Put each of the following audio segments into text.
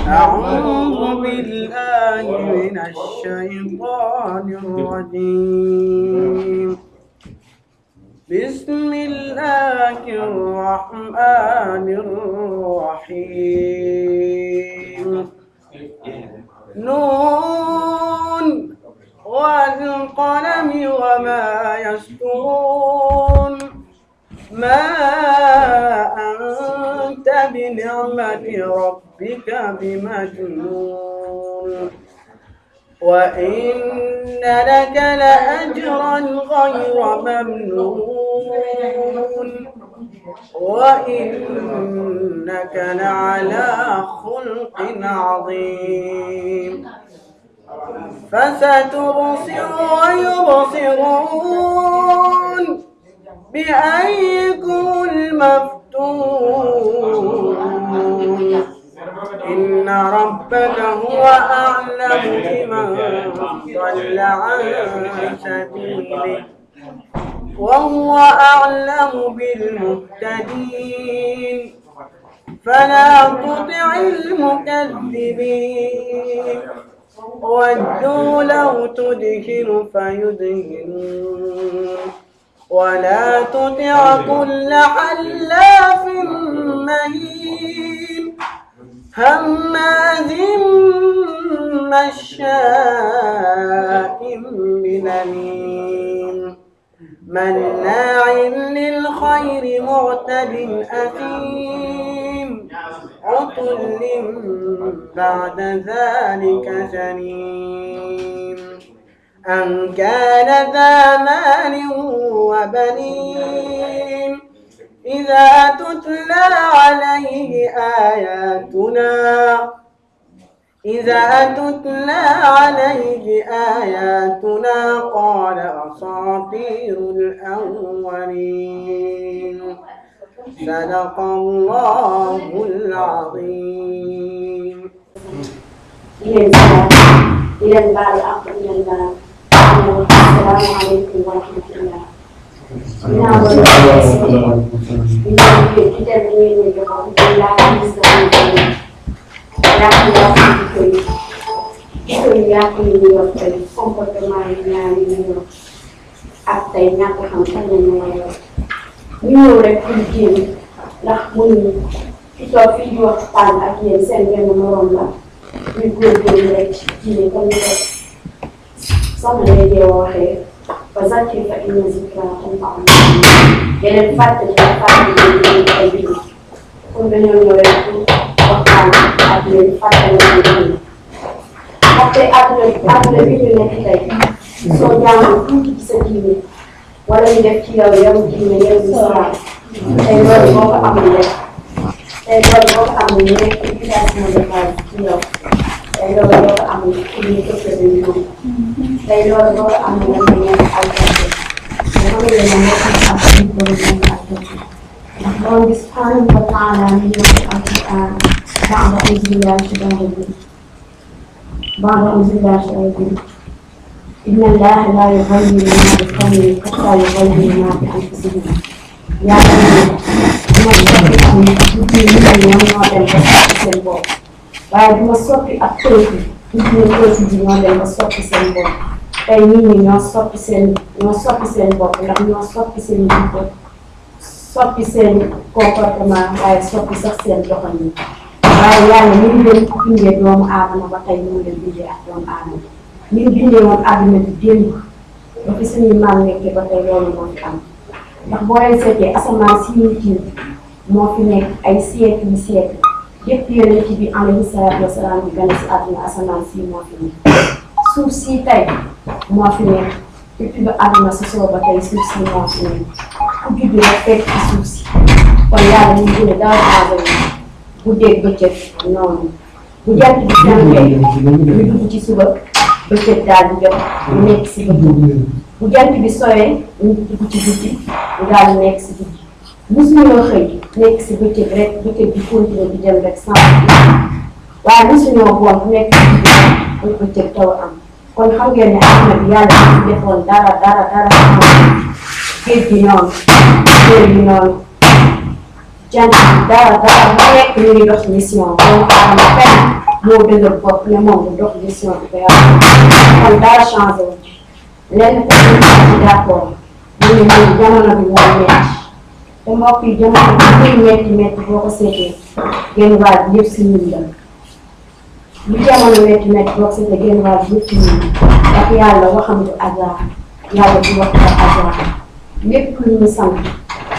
أعوذ بالله من الشيطان الرجيم. بسم الله الرحمن الرحيم. نون والقلم وما يسطرون. ما أنت بنعمة ربك بمجنون وإن لك لأجرا غير ممنون وإنك لعلى خلق عظيم. فستبصر ويبصرون بأيكم المفتون. إن ربك هو أعلم بمن ضل عن سبيله وهو أعلم بالمهتدين. فلا تطع المكذبين ودوا لو تدهن فيدهنون ولا تطع كل حلاف مهين هماز مشاء بنميم مناع للخير معتد أثيم عتل بعد ذلك زنيم. أن كان ذا مال وبنين إذا تتلى عليه آياتنا قال أساطير الأولين. صدق الله العظيم. إلى الباب إلى الباب. السلام عليكم ورحمة الله. فذكر فإن ذكرى تنفع المؤمنين. yeneen fàttali ak fàttali ay bind pour nga ñëw rek waxtaan ak yéen fàttali ay bind ndaxte àdduna bi ñu nekk tey soo jàngal tuuti ci sa diine wala ñu def ci yow yow diine yow islam tey loolu boo ko amul rek tey loolu boo ko amul ñu nekk éducation de base ci yow tey loolu boo ko amul pour ñu tëkkale ñoom tey loolu boo ko amul nga nekk alkate الله سبحانه وتعالى من القرآن بعد أعوذ بالله إن الله لا يغير ما بقوم حتى يغير ما بأنفسهم يعلمون أن المؤمنين يوم القيامة بعد ما صفي أكتوفي يمكن أن يكون هذا صفي سنبو tey nit ñi ñoo soppi seen bopp ndax ñoo soppi seen jikko soppi seen comportement waaye soppi sax seen doxalin waaye yàlla mi ngi leen bindee doomu aadama ba tey mu ngi leen bindee ak doomu aadama mi ngi bindee woon àdduna bi démb ba fi suñuy maam nekkee ba tey loolu moo fi am ndax boo leen seetee asamaan si ñu tiim moo fi nekk ay siècle depuis yonent bi alayhi salaatu wasalaam bi gën a si àdduna asamaan si moo fi nekk suuf si tey moo fi nekk depuis ba àdduna si soo ba tey suuf si moo fi nekk ku judd rek fekk ci suuf si kon yàlla ñu ngi daal aadama bu dégg bëccëg noonu bu jant bi jàngee ñu dugg ci suba bëccëg daal di jot ñu nekk si bëccëg bu jant bi soyee ñu dugg ci guddi ñu daal di nekk si guddi mosuñoo xëy nekk si bëccëg rek bëccëg bi continuer di dem rek sans waaye mosuñoo bon nekk si guddi bëccëg taw am kon xam ngeen ne àdduna bi yàlla ci defoon dara géej gi noonu géej gi noonu jant bi dara bu nekk ñu ngi dox mission kon xam ne fenn moo dëgër bopp ne moom du dox mission bi ba yàlla kon dara changé wu lenn te ñu d'accord ñu ne ñun jamono bi moo metti te mbokk yi jamono bi muy metti boo ko seetee genn wàll bi yëpp si ñun la lu jamono metti boo ko seetee genn wàll bi yëpp si ñun ndax yàlla waxam du hasard yàlla du wax du hasard lépp lu ñu sant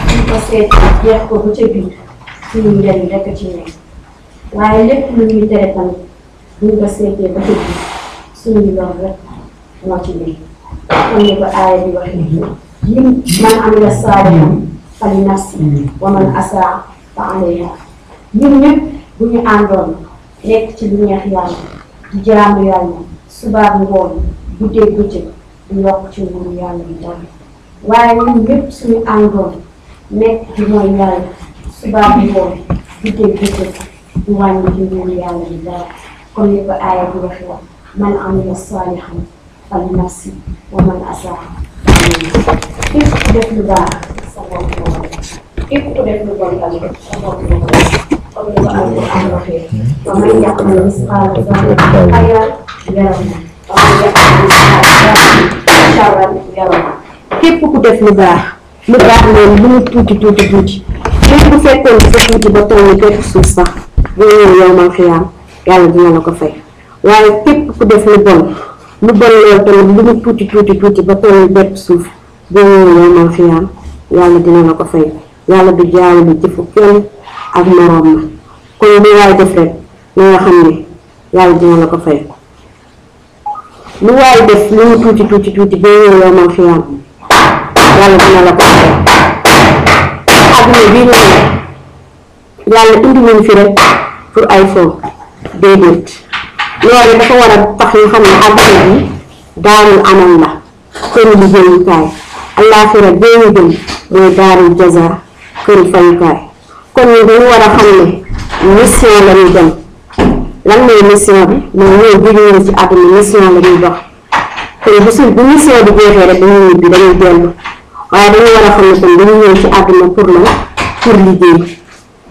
suñ ko seetee jeex ko ba ca biir suñu njëriñ rekk ci nekk waaye lépp lu ñuy tere tamit buñ ko seetee ba ca biir suñu lor rek moo ci nekk comme ni ko aaya bi waxee ñun man amila saalihan fali nafsi wa man asaa fa alayha ñun ñëpp bu ñu àndoon nekk ci lu neex yàlla di jaamu yàlla suba ngoon guddeeg bëccëg di yokk ci nguuru yàlla bi dara waaye ñun ñëpp suñu àndoon nekk ci mooy yàlla suba ngoon guddeeg bëccëg di wàññi ci nguuru yàlla bi dara comme ni ko aaya bi waxee man amila saalihan fali nafsi wa man asaa képp ku def lu baax sa bopp moo ko def képp ku def lu bon tamit sa bopp moo ko def comme ni ko Alxuraan waxee wa man ya'mal misqaala zarratin xayran yarah wa man ya'mal misqaala zarratin sharran yarah képp ku def lu baax loolu lu mu tuuti même bu fekkoon sa tuuti ba toll ni képp suuf sax boo ñëw yawmal xiyaam yàlla dina la ko fay waaye képp ku def lu bon loolu tamit lu mu tuuti ba toll ni bépp suuf boo ñëw yawmal xiyaam yàlla dina la ko fay yàlla du jaawale jëfu kenn ak moroom ma kon lu waay def rek na nga xam ne yàlla dina la ko fay lu waay def lu mu tuuti boo ñëw yawmal xiyaam yàlla dina la ko fay àdduna bii ñu yàlla indi ñu fi rek pour ay fo déedéet loolu dafa war a tax ñu xam ne àdduna bi daarul amal la këru liggéeyukaay àllaaxira bee ñu jëm mooy daarul jaza këru fayukaay kon ñu dañu war a xam ne mission la ñuy dem lan mooy mission bi mooy ñëw bi ñu ci àdduna mission la ñuy dox kon bu mission bi jeexee rek dañuy ñibbi dañuy dellu waaye dañu war a xam ne kon dañu ñëw ci àdduna pour la pour liggéey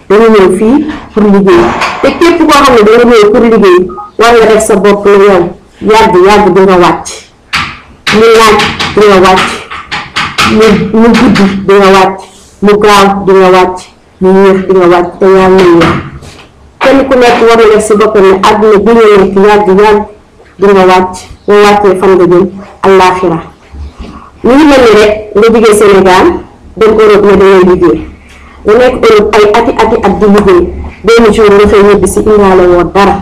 dañu ñëw fii pour liggéey te képp koo xam ne dañu ñëw pour liggéey war nga def sa bopp ne yow yàgg di nga wàcc mu laaj di nga wàcc mu guddi di nga wàcc mu gaaw di nga wàcc mu yéex di nga wàcc te yàlla nañ la kenn ku nekk war na def si boppam ne àdduna bi nga nekk yàgg di nga wàcc boo wàccee fan nga jëm àllaaxira ñu ngi mel ni rek nga jógee Sénégal dem Europe ne dangay liggéey nga nekk Europe ay ati at di liggéey benn jour nga fay ñibbi si indaale woo dara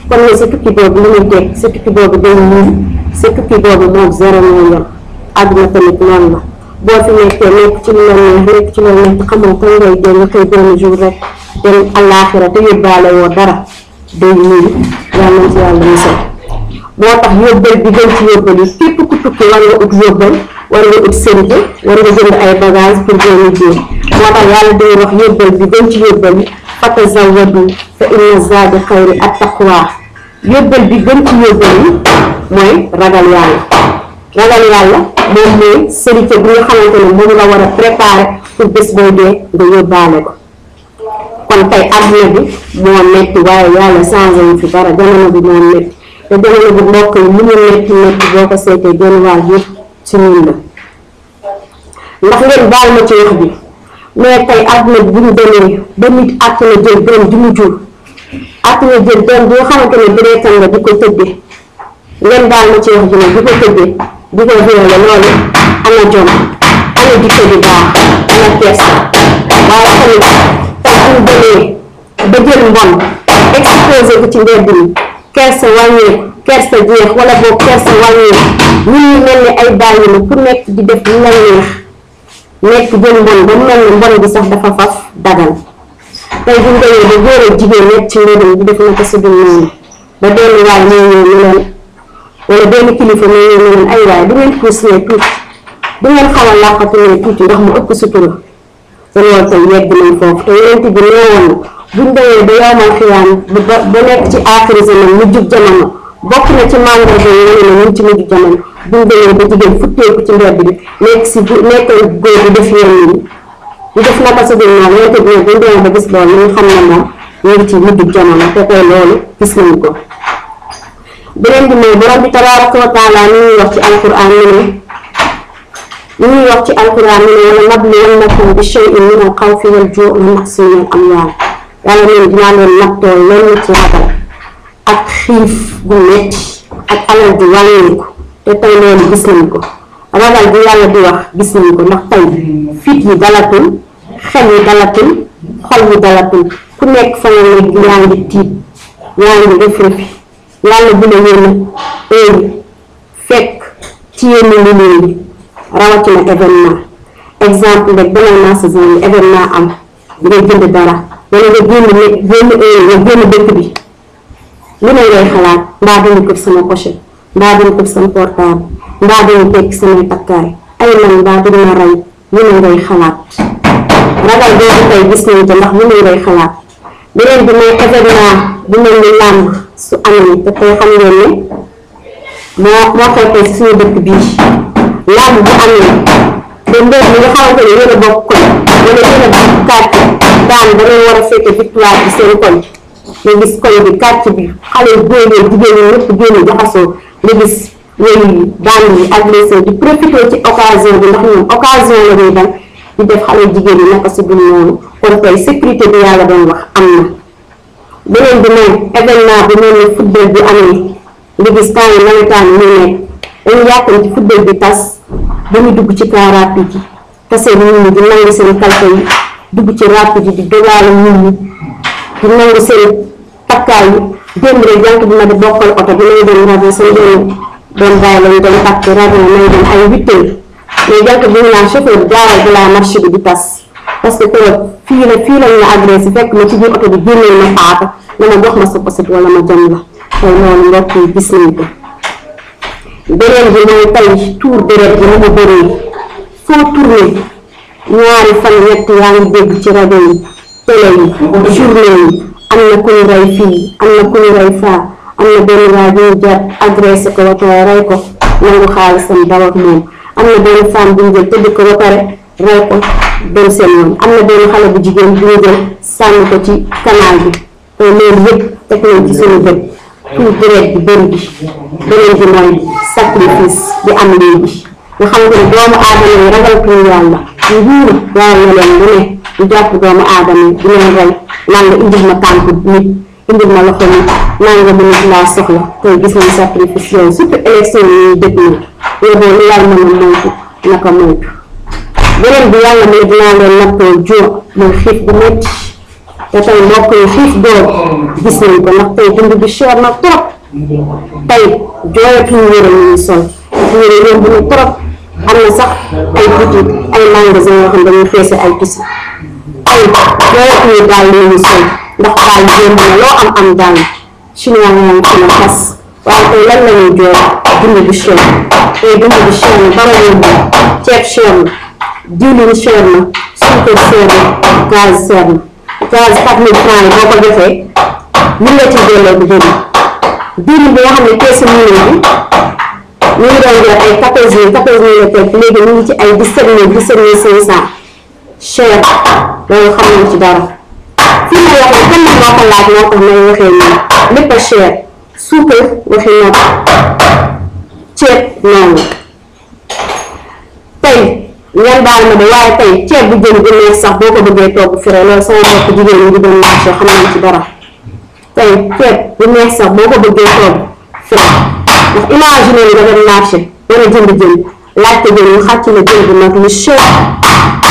kon ne sa tukki boobu li muy teg sa tukki boobu day ñuul sa tukki boobu moom zéro moo yem àdduna tamit noonu la boo fi nekkee nekk ci lu la neex nekk ci lu la neex xamoo kan ngay jël nga xëy benn jour rek dem àllaaxira te yóbbaale woo dara day ñuul yàlla na ci yàlla musal moo tax yóbbal bi gën ci yóbbal yi képp ku tukki war nga ut yóbbal war nga ut sëriñ war nga jënd ay bagage pour boo liggéey moo tax yàlla day wax yóbbal bi gën ci yóbbal yi fatazawwadu fa inna zaada xayri at-taqwa yóbbal bi gën ci yóbbal yi mooy ragal yàlla moom mooy sërite bi nga xamante ne moom la war a préparer pour bés boo dee nga yóbbaale ko kon tey àdduna bi moo metti waaye yàlla changé wu fi dara jamono bi moo metti te jamono bi mbokk yi lu mu metti boo ko seetee genn wàll yëpp ci ñun la ndax ngeen baal ma ci wax bi mais tey àdduna bi bu ñu demee ba nit àtt na jël doom ji mu jur àtt na jël doom bi nga xamante ne deretam nga di ko tëddee ngeen baal ma ci wax bi ne di ko tëddee di ko violé loolu ana jom ana jikko ju baax ana kersa waaye tamit tey bu ñu demee ba jël mbon exposé ko ci mbedd mi kersa wàññeeku kersa jeex wala boo kersa wàññeeku ñun ñu mel ni ay bàyyi la ku nekk di def lu la neex nekk jël mbon ba mel ni mbon bi sax dafa faf dagal tey bu ñu demee ba góor ak jigéen nekk ci mbedd mi di def naka su dul noonu ba benn waay ñoo ñëw ñu leen wala benn kilifa ñoo ñëw ñu leen ay waay du ngeen puus ne tuuti du ngeen xaw a làqatu ne tuuti ndax mu ëpp sutura te loolu tey yegg nañ foofu te yonent bi neewoon buñ demee ba yawmal xiyaam ba nekk ci aaxiri zaman mu jub jamono bokk na ci mandarga yi wane ne ñu ci mujj jamono buñ demee ba jigéen futteeku ci mbedd bi nekk góor bi def yenn yi ñu def naka sa dul noonu yonent bi bu ñu ba gis loolu ñu xam ne moom ñu ngi ci mujj jamono te tey loolu gis nañ ko beneen bi mooy borom bi tabaraka wa taala ni ñuy wax ci alquran wala nabluwannakum bi shay'in min al-khawfi wal-ju'i wa naqsin min al-amwal yàlla neen dinaa leen nattoo leen ci ragal ak xiif gu metti ak alal di wàññeeku te tey loolu gis nañ ko ragal bi yàlla di wax gis nañ ko ndax tey fit yi dalatul xel yi dalatul xol yi dalatul ku nekk fa nga nekk yaa ngi tiit yaa ngi def refi yàlla bu la yéen heure fekk ci yenn milieu yi rawatina événement exemple rek beneen naa saison yi événement am nga jënd dara wala nga génn dëkk bi lu ne ngay xalaat mbaa dañu ko sama pochette mbaa dañu ko sama portable mbaa dañu tekki samay takkaay ay man mbaa dañu ma rey lu ne ngay xalaat ragal boobu tey gis nañu ko ndax lu ne ngay xalaat beneen bi mooy événement bu mel ni làmb su amee te tey xam ngeen ne moo xew si suñu dëkk bii làmb bu amee te mbir mi nga xamante ne yéen a bokk koñ wala yéen a bokk quartier daan da ngay war a fekke victoire bi seen koñ nga gis koñ bi quartier bi xale yu góor yi jigéen ñi ñëpp génn jaxasoo nga gis wéy yi daan yi agressé di profité ci occasion bi ndax ñoom occasion la ñuy dal di def xale jigéen ñi naka si dul noonu kon tey sécurité bi yàlla doon wax am na beneen bi mooy événement bi mel ni football bi amee nga gis temps yi nawetaan yi ñu nekk dañu yàkkam ci football bi tas ba ñu dugg ci car rapide yi tase nit ñi di nangu seen kalpe yi dugg ci rapide yi di dogaale nit ñi di nangu seen takkaay yi démb rek jànk bi ma di bokkal oto bi may dem rajo seen doon bàyyi lañu doon takk rajo may dem ay 8 heures mais jànk bi ñu naan chauffeur bi jaawal bi laa marché bi di tas parce que keroog fii lañ la agressé fekk ma ci biir oto bi génneel ma paaka ne ma jox ma sa poset wala ma jam la tey loolu mbokk yi gis nañ ko beneen bi mooy tey tuur deret bi mu bëree foo tourné ñaari fan ñett yaa ngi dégg ci rajo yi télé yi journée yi am na ku ñu rey fii am na ku ñu rey faa am na benn waa ñu jàpp agressé ko ba pare rey ko nangu xaalisam daw ak moom am na benn femme bu ñu jël tëdd ko ba pare rey ko dem seen yoon am na benn xale bu jigéen bu ñu jël sànni ko ci canal bi te loolu yëpp teg nañ ci suñu bët tuur deret bi bëri bi beneen bi mooy sacrifice bi am léegi nga xam ne doomu aadama yi ragal tuur yàlla nguur yàlla na leen lu ne ñu jàpp doomu aadama yi di leen rey naan nga indil ma tànk nit indil ma loxo nit naan nga mënut laa soxla tey gis nañ sacrifice yooyu surtout élection yi ñuy dëkk nii yooyu lu yàlla mën a moytu naka moytu beneen bi yàlla mooy dinaa leen nattoo jóor mooy xiif bu métti te tey mbokk yi xiif boobu gis nañ ko ndax tey dund bi cher na trop tey jooyatuñu yére ñuy sol yére yomb na trop am na sax ay boutique ay magasin yoo xam dañuy feese ay tissu ay jooyatuñu daal li ñuy sol ndax daal yomb na loo am daal chinois yaa ngi ci na xas waaye tey lan la ñuy jooy dund bi cher tey dund bi cher na dara yomb na ceeb cher na diwlin cher na suukar cher na gaz cher na gaz 4000 francs yi boo ko defee mën nga ci delloo bu bëri diwlin bi nga xam ne keesu million bi ñu ngi doon jël ay 14000 la teg léegi ñu ngi ci ay 17500 cher loolu xam nañ ci dara fii ma waxee kan moo ko laaj moo tax may waxee nii lépp a cher suukar waxi nopp ceeb noonu tey ngeen baal ma de waaye tey ceeb bu jën bu neex sax boo ko bëggee togg fere loolu sama mbokk jigéen ñi di doon marché xam nañ ci dara tey ceeb bu neex sax boo ko bëggee togg fere ndax imaginer nga dem marché wala jënd jën laajte jën ñu xàcc la jën bu nag lu cher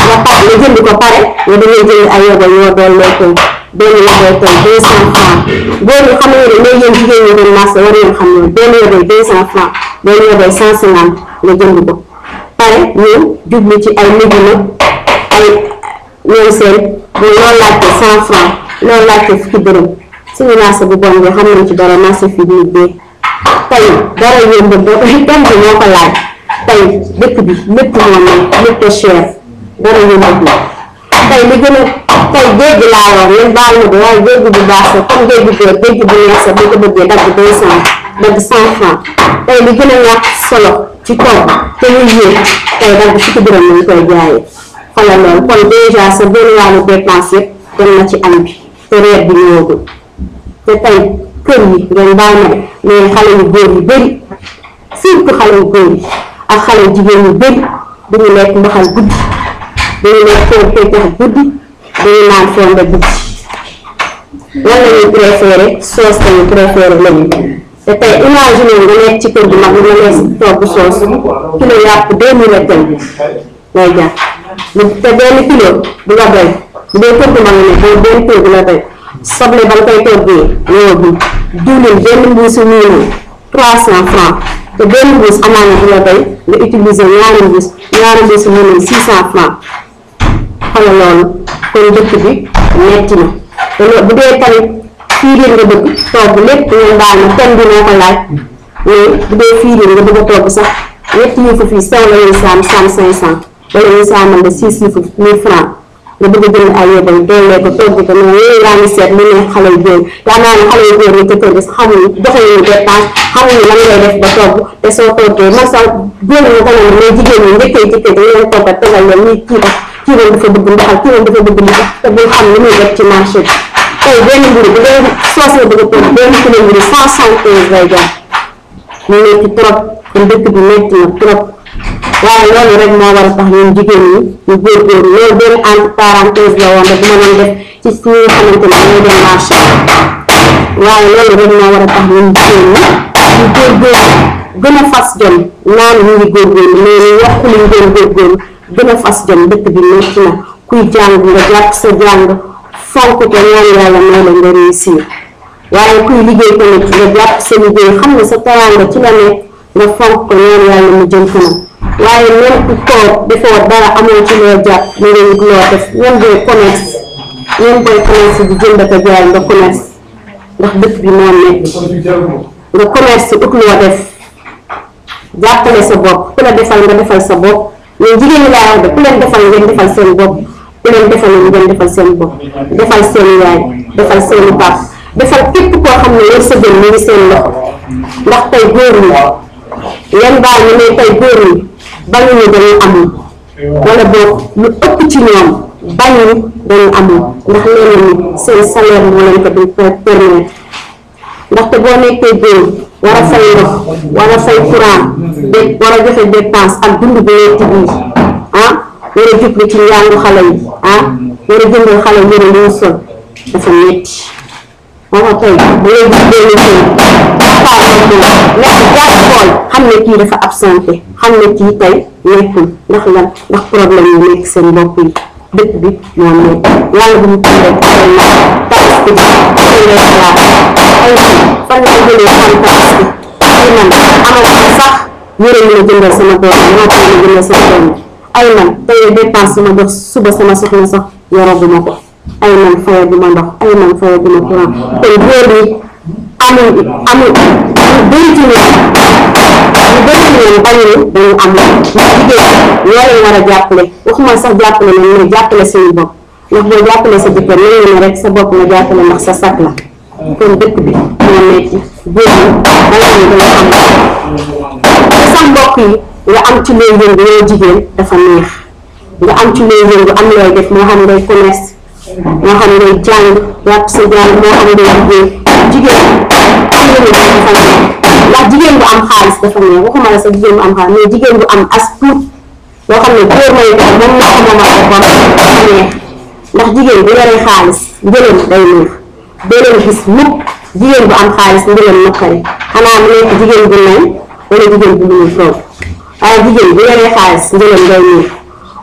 nga pare nga jënd ko pare nga dangay jënd ay yobal yoo doon lekkee benn yobal tey 200 francs góor ñi xam ne mais yéen jigéen ñi doon marché war ngeen xam ne benn yobal 200 francs benn yobal 150 nga jënd ko pare ñu jublu ci ay légumes ay ñoom seen loolu laajte 100 francs loolu laajte fukki dërëm suñu marché bu bon bi xam nañ ci dara marché fii nii bee tey dara yomb boo ko thème bi moo ko laaj tey dëkk bi lépp moo ne lépp a cher dara yomb bi tey li gën a tey géej laa yor ngeen baal ma de waaye géej bu baax sa comme géej bu góor géej bu neex sa boo ko bëggee dagg 200 dagg 100 francs tey li gën a ñàkk solo ci kaw te muy yéeg tey dagg fukki dërëm lañ koy jaayee xoolal loolu kon déjà sa benn wàllu dépense yëpp dem na ci añ bi te reer bi ñëwagul te tey kër yi ngeen baal ma de mais xale yu góor yu bëri surtout xale yu góor yi ak xale yu jigéen yu bëri duñu lekk mbaxal guddi duñu lekk kër keccax guddi duñu naan fonde guddi lan la ñuy préféré soos lañu préféré lañu te tey imagine nga nekk ci kër gi mag nga nekk togg soos kilo yàpp 2000 la tey lay jar te benn kilo bu la doy bu dee kër gi mag ne boo benn kilo bu la doy soble ba nga koy toggee ñëwagul diwlin benn mbuusu miinu 300 francs te benn mbuus amaana bu la doy nga utiliser ñaari mbuusu miinu 600 francs xoolal loolu kon dëkk bi metti na te bu dee tamit fiiriir nga bëgg togg lépp ngeen baal ma ten bi moo ko laaj mais bu dee fiiriir nga bëgg a togg sax ñetti yëfu fii sew la ñuy saam 500 wala ñuy saamal de 6 yëfu 1000 francs nga bëgg a jënd ay yëbal doolee ko togg ko mais yooyu yaa ngi seet lu ne xale yu góor yaa naa ne xale yu góor yi te kër gi xamuñu doxaluñu dépense xamuñu lan ngay def ba togg te soo toggee man sax góor ñi ko noonu mais jigéen ñi njëkkee ci kër dañu leen toggal tegal leen ñuy kii tax kii moom dafa bëgg ndoxal kii moom dafa bëgg li te bul xam li muy def ci marché bi tey benn mburu bu dee soos la bëgg a togg benn kilo mburu 175 lay jar mu metti trop kon dëkk bi metti na trop waaye loolu rek moo war a tax ñun jigéen ñi ñu góorgóorlu loolu benn entre parenthèse la woon rek bu ma doon def ci ñi nga xamante ne ñoo dem marché waaye loolu rek moo war a tax ñun jigéen ñi ñu góorgóorlu gën a fas jom naan ñu ngi góorgóorlu mais ñu waxu li ñu doon góorgóorlu gën a fas jom dëkk bi metti na kuy jàng nga jàpp sa jàng fonk ko ñaan yàlla may la nga réussir waaye kuy liggéey tamit nga jàpp sa liggéey xam ne sa teraanga ci la nekk nga fonk ko ñaan yàlla mu jëm kanam waaye même ku toog defoo dara amoo ci loo jàpp na nga wut loo def ñoom booy commerce di jënd ak jaay nga commerce ndax dëkk bi moo nekk nga commerce ut loo def jàppale sa bopp ku la defal nga defal sa bopp mais jigéen ñi laa wax de ku leen defal ngeen defal seen bopp ku leen defal ngeen defal seen bopp defal seen yaay defal seen pap defal képp koo xam ne yor sa jën mu ngi seen loxo ndax tey góor ñi yan baal ñu ne tey góor ñi bañuñu dañu amul wala boog lu ëpp ci ñoom bañuñu dañu amul ndax leen ni seen salaire moo leen ko duñ permettre ndaxte boo nekkee góor war a fay ndox war a fay courant war a joxe dépense ak dund bu metti bii war a jublu ci njàngu xale yi war a jëndal xale yére lu ñu sol dafa metti moo tax tey bu lay gis benn xool xam ne kii dafa absenté xam ne kii tey nekkul ndax lan ndax problème yi nekk seen bopp yi dëkk bi moo nekk yàlla bu ñu tuddee tabaski ay fan la jëlee xam tabaski ay man amal sax yére ñu la jëndal sama doom maa ko la jëndal sama doom ay man tey dépense sama dox suba sama soxna sax yoraguma ko ay man fayaguma ndox ay man fayaguma courant kon góor ñi amul ñu bëri ci ñoom bañu dañu am jigéen ñoo leen war a jàppale waxuma sax jàppale nañ mais jàppale seen bopp ndax boo jàppale sa jëkkër nañu ne rek sa bopp nga jàppale ndax sa sakk la kon dëkk bi moo metti góor ñi dañu am te sa mbokk yi nga am ci looy yëngu yow jigéen dafa neex nga am ci looy yëngu am looy def moo xam ngay commerce moo xam ngay jàng jàpp sa jàng moo xam ngay liggéey jigéen am na lu dafa neex ndax jigéen bu am xaalis dafa neex waxuma la sa jigéen bu am xaalis mais jigéen bu am as tuut loo xam ne góor may def moom moo ko moomal boppam dafa neex ndax jigéen bu yoree xaalis njëlam day neex doo leen gis mukk jigéen bu am xaalis njëlam naqari xanaa mu nekk jigéen bu nay wala jigéen bu mënul toog waaye jigéen bu yoree xaalis njëlam day neex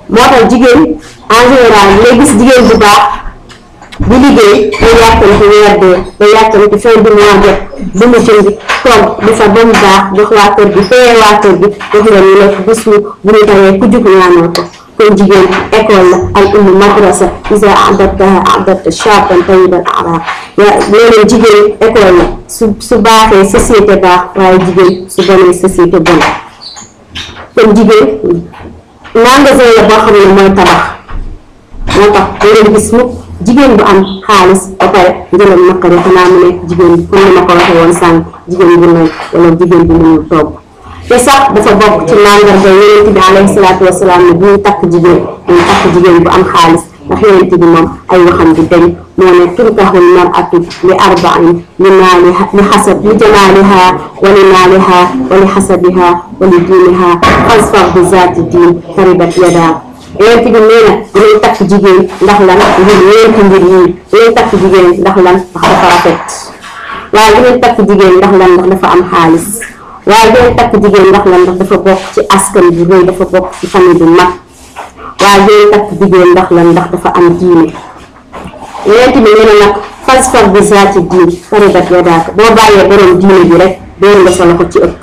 moo tax jigéen en général lay gis jigéen bu baax bu liggéey day yàkkamti weer dee day yàkkamti fin du mois jot bu mu jënd toog di fa ba mu baax jox waa kër gi fayee waa kër gi jox leen ñu lekk bés bu ñu tawee ku jug ñaanoo ko kon jigéen école la al ummu madrasa isa a'dadta shaban tayyiban a'rab loolu jigéen école la su baaxee société baax waaye jigéen su bonee société bon kon jigéen magasin la boo xam ne mooy tabax moo tax doo leen gis mukk jigéen bu am xaalis ba pare njëlam naqari xanaa mu nekk jigéen comme ni ma ko waxee woon sànq jigéen bu nay wala jigéen bu mënul togg te sax dafa bokk ci mandarga yonent bi alayhi salaatu wasalaam ne bu ñu takk jigéen bu am xaalis ndax yonent bi moom ay waxam di dañ moo ne tunkahul mar'atu li arba'in li jamaaliha wa li maaliha wa li hasabiha wa li diiniha fasfar bi zaati diin taribat yadaa yonent bi nee na dinañ takk jigéen ndax lan ngir ñeenti mbir yi dinañ takk jigéen ndax lan ndax dafa rafet waaye dinañ takk jigéen ndax lan ndax dafa am xaalis waaye dinañ takk jigéen ndax lan ndax dafa bokk ci askan bu rëy dafa bokk ci famille bu mag waaye dinañ takk jigéen ndax lan ndax dafa am diine yonent bi nee na nag fasfar bi zaati diin taribat yadaaka boo bàyyee borom diine bi rek door nga sa loxo ci ëpp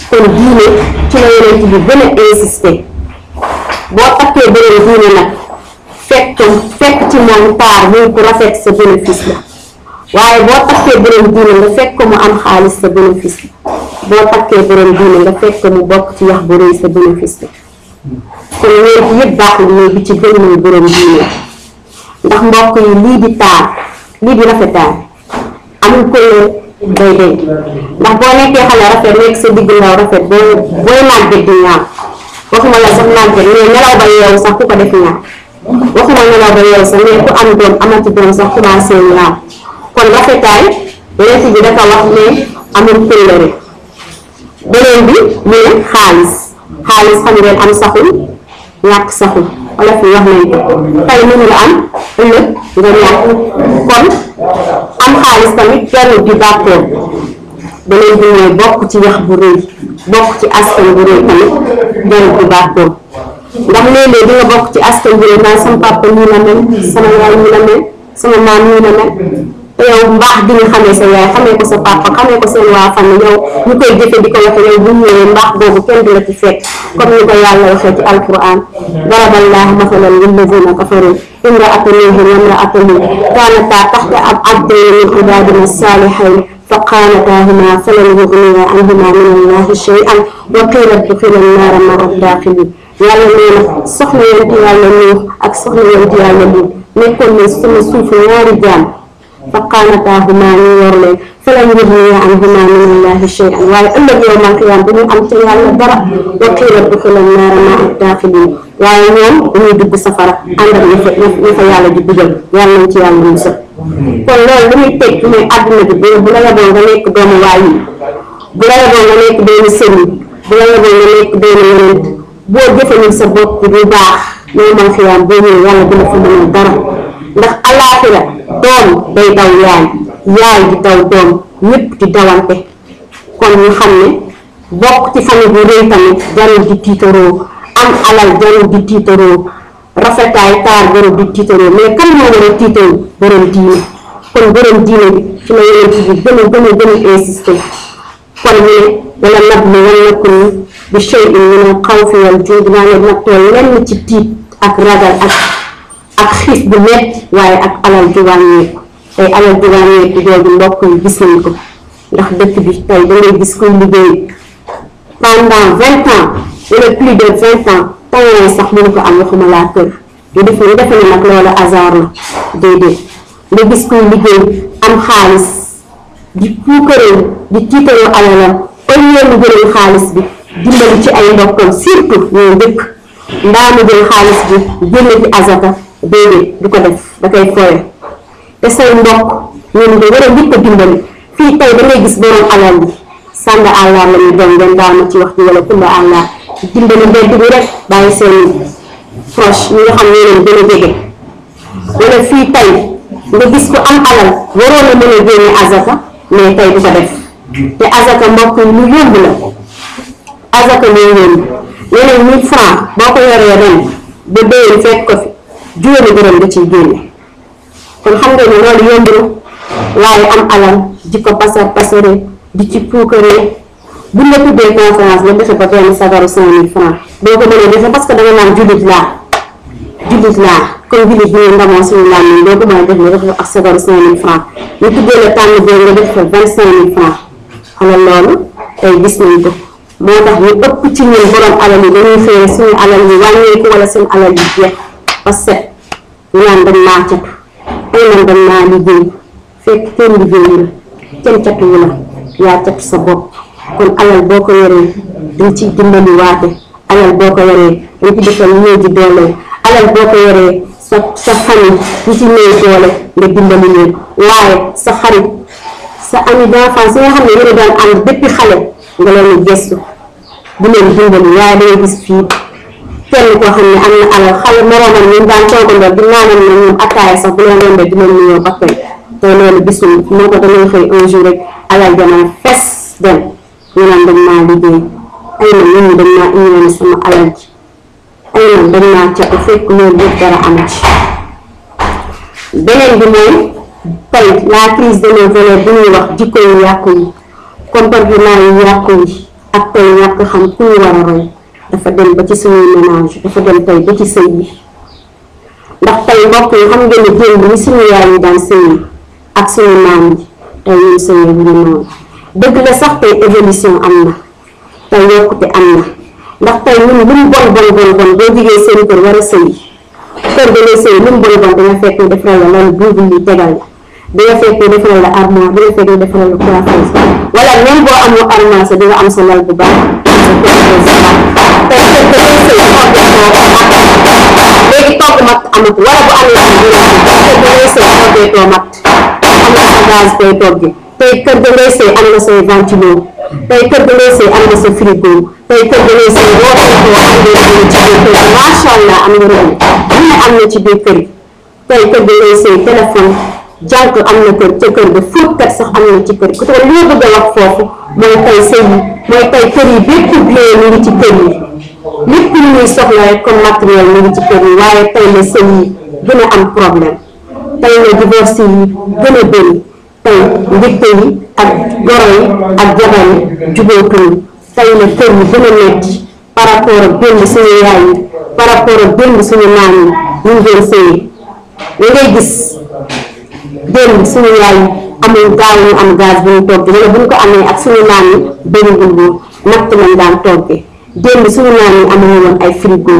kon diine ci la yonent bi gën a insister boo takkee borom diine nag fekk ci moom taar muy ku rafet sa bénéfice la waaye boo takkee borom diine nga fekk ko mu am xaalis sa bénéfice la boo takkee borom diine nga fekk ko mu bokk ci yax bu rëy sa bénéfice la kon ñeent yëpp baaxul mais bi ci gën mooy borom diine ndax mbokk yi lii di taar lii di rafetaay amul ko day denc ndax boo nekkee xale rafet nekk sa digg ndaw rafet booy màgget di ñaaw waxuma la sax màgget mais nelaw ba yeewu sax ku ko def ñaaw waxuma nelaw ba yeewu sax mais ku am doom amati doom sax commencé ñaaw kon rafetaay yonent bi dafa wax ne amul kóllëre beneen bi mu ne xaalis xam ngeen am saxul ñàkk saxul wala fi wax nañ ko tey mën nga am ëllëg nga ñàkk kon am xaalis tamit jarul di bàkkoo beneen bi mooy bokk ci yax bu rëy bokk ci askan bu rëy tamit jarul di bàkkoo ndax léeg-léeg di nga bokk ci askan bu rëy naan sama papa nii la mel sama yaay nii la mel sama maam nii la mel te yow mbaax di nga xamee sa yaay xamee ko sa papa xamee ko seen waa famille yow ñu koy jëfe di ko waxe yow bu ñëwee mbaax boobu kenn du la ci fekk comme ni ko yàlla waxee ci alquran daraballahu masalan lillazina kafaru imra'ata nuuhin wa imra'ata luut kaanataa tahta abdayni min ibaadina saalihayn fa xaanataahuma falam yugniyaa anhumaa min allahi shay'an wa qiila udxulaa nnaara ma'a daaxiliin yàlla nee na soxna yonent yàlla Nuux ak soxna yonent yàlla Luut nekkoon ne sama suufu ñaari jaam fa xaanataahuma ñu yor leen falam yugniyaa anhumaa min allahi shay'an waaye ëllëg yawmal qiyaama bu ñu am ca yàlla dara wa qiila udxulaa nnaara ma'a daaxiliin waaye ñoom dañuy dugg safara ànd ak ña fa yàlla di dugal yàlla nañ ci yàlla musal kon loolu lu muy teg mooy àdduna bi bu la yeboo nga nekk doomu waay yi bu la yeboo nga nekk doomu sëriñ bu la yeboo nga nekk doomu yonent boo jëfandikoo sa bopp bu baax yawmal qiyaama boo ñëwee yàlla dina fa mënal dara ndax alaaxira doom day daw yaay di daw doom ñëpp di dawante kon ñu xam ne bokk ci famille bu rëy tamit jarul di tiitaroo am alal jarul di tiitaroo rafetaay taar jarul di tiitaroo mais kan moo war a tiitaroo borom diine kon borom diine bi ci la yonent bi gën a insister kon ñu ne wala nabluwannakum bi shay'in min al-khawfi wal-juu'i maa ngi nattoo lenn ci tiit ak ragal ak xiif bu metti waaye ak alal ju wàññeeku tey alal ju wàññeeku jooju mbokk yi gis nañ ko ndax dëkk bi tey da ngay gis kuy liggéey pendant 20 ans wala plus de 20 ans tawee sax mënu ko am waxuma laa kër ñu defe ne nag loolu hasard la déedéet nga gis kuy liggéey am xaalis di puukaree di tiitaroo alalam au lieu mu jëlee xaalis bi dimbali ci ay mbokkam surtout ñooy dëkk mbaa mu jël xaalis bi génne ci azaka déedéet du ko def da koy fooye te say mbokk ñoom nga war a njëkk a dimbali fii tey da ngay gis borom alal yi sànda àllar la ñu doon ngeen daal ma ci wax ji wala kumba àllar dimbali mbedd bi rek bàyyi seen proche ñi nga xam ne leen gën a jege wala fii tey nga gis ko am alal waroon a mën a génne azaka mais tey du ko def te azaka mbokk yi lu yomb la azaka lu yomb yeneen 1000 francs boo ko yoree ren ba déwén fekk ko fi juróomi dërëm da ciy génne kon xam nga ne loolu yomb na waaye am alal di ko pasare di ci puukaree buñ la tuddee conférence nga defe ba benn sagaru 5000 francs boo ko mënee defe parce que danga naan jullit laa comme jullit bi ñu ndamoo suñu làmmiñ boo ko mën a def nga def ak sagaru 5000 francs ñu tuddee la tànn boo nga def fa 25000 francs xalal loolu tey gis nañ ko moo tax ñu ëpp ci ñun borom alal yi dañuy xëy suñu alal yi wàññeeku wala seen alal yi jeex parce que ñu naan dañ maa cat ay man dañ maa liggéey fekk kenn liggéeyu la kenn catuwu la yaa cat sa bopp kon alal boo ko yoree dañ ciy dimbali waate alal boo ko yoree dañ ci defal néew ji doole alal boo ko yoree sa famille ñi ci néew doole nga dimbali leen waaye sa xarit sa ami d'enfance nga xam ne yéen a daan ànd depuis xale nga leen gestu bu leen dimbali waaye dangay gis fii kenn koo xam ne am na alal xale moroomam ñu daan toogandoo di naanal na ñoom attaaya sax bu leen rombee di leen nuyoo bakkan te loolu gisul moo ko damay xëy un jour rek alal jamono fes dem ñu naan dañ maa liggéey ay na nit ñi dañ maa ignoré sama alal ji ay na dañ maa catu fekk loolu yëpp dara am ci beneen bi mooy tey la crise de nos valeurs bu ñuy wax jikko yu yàqu yi comportement yu yàqu yi ak tey ñàkk xam ku ñu war a roy dafa dem ba ci suñuy ménage dafa dem tey ba ci sëy yi ndax tey mbokk yi xam ngeen ne démb ni suñu yaay yi daan sëy ak suñu maam yi tey ñun sëyee bu ñu noonu dëgg la sax tey évolution am na tey yokkute am na ndax tey ñun lu mu bon boo jigee seen kër war a sëy kër ga lay sëy lu mu bon danga fekk ñu defaral la loolu buubu li tegal la danga fekk ñu defaral la armoire danga fekk ñu defaral la coiffeuse wala même boo amul armoire sa danga am sa lal bu baax tey kër ga lay sëy léegi togg mat amatu wala bu amee kër ga lay sëy toggeetoo mat am na sa gaz koy togge tey kër ga lay sëy am na say ventilo tey kër ga lay sëy am na sa frigo tey kër ga lay sëy boo fekkoo am nga ci biir kër gi macha allah am nga robi lu ne am na ci biir kër gi tey kër ga lay sëy téléphone jànk am na kër ca kër ga fóotkat sax am na ci kër gi ku li ma bëgg a wax foofu mooy tey sëy yi mooy tey kër yi bépp bien mu ngi ci kër yi lépp lu ñuy soxla rek comme matériel mu ngi ci kër yi waaye tey la sëy yi gën a am problème tey la divorce yi gën a bëri tey njëkk yi ak goro yi ak jabar yi jubóotuñu tey la kër yi gën a metti par rapport ak démb suñu yaay yi par rapport ak démb suñu maam yi ñu ngi doon sëyi li ngay gis démb suñu yaay yi amul gaaw ñu am gaz bu ñu togg wala bu ñu ko amee ak suñu maam yi bëriwul woon natt lañ daan toggee démb suñu maam yi amuñu woon ay frigo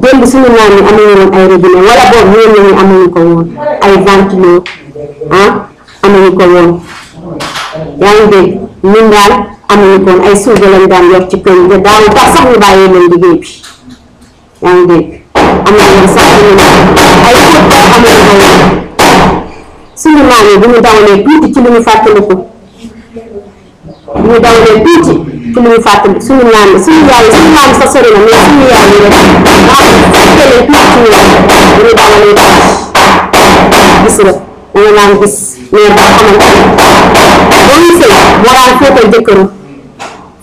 démb suñu maam yi amuñu woon ay robinet wala boobu ñoom ñi amuñu ko woon ay ventilo amuñu ko woon yaa ngi dégg ñun daal amuñu ko woon ay suuga lañ daan yor ci kër yi te daaw tax sax ñu bàyyee leen liggéey bi yaa ngi dégg amuñu woon sax ay fóot amuñu ko woon suñu maam yi bu ñu dawalee tuuti ci lu ñu fàttaliku bu ñu dawalee tuuti ci lu ñu fàttali suñu maam yi suñu yaay suñu maam sa sori na mais suñu yaay yi rek daa fàttalee tuuti ci ñoom bu ñu dawalee tuuti gis nga danga naan gis mais boo xamante ne boo ñu sëy moo daan fóotal jëkkëram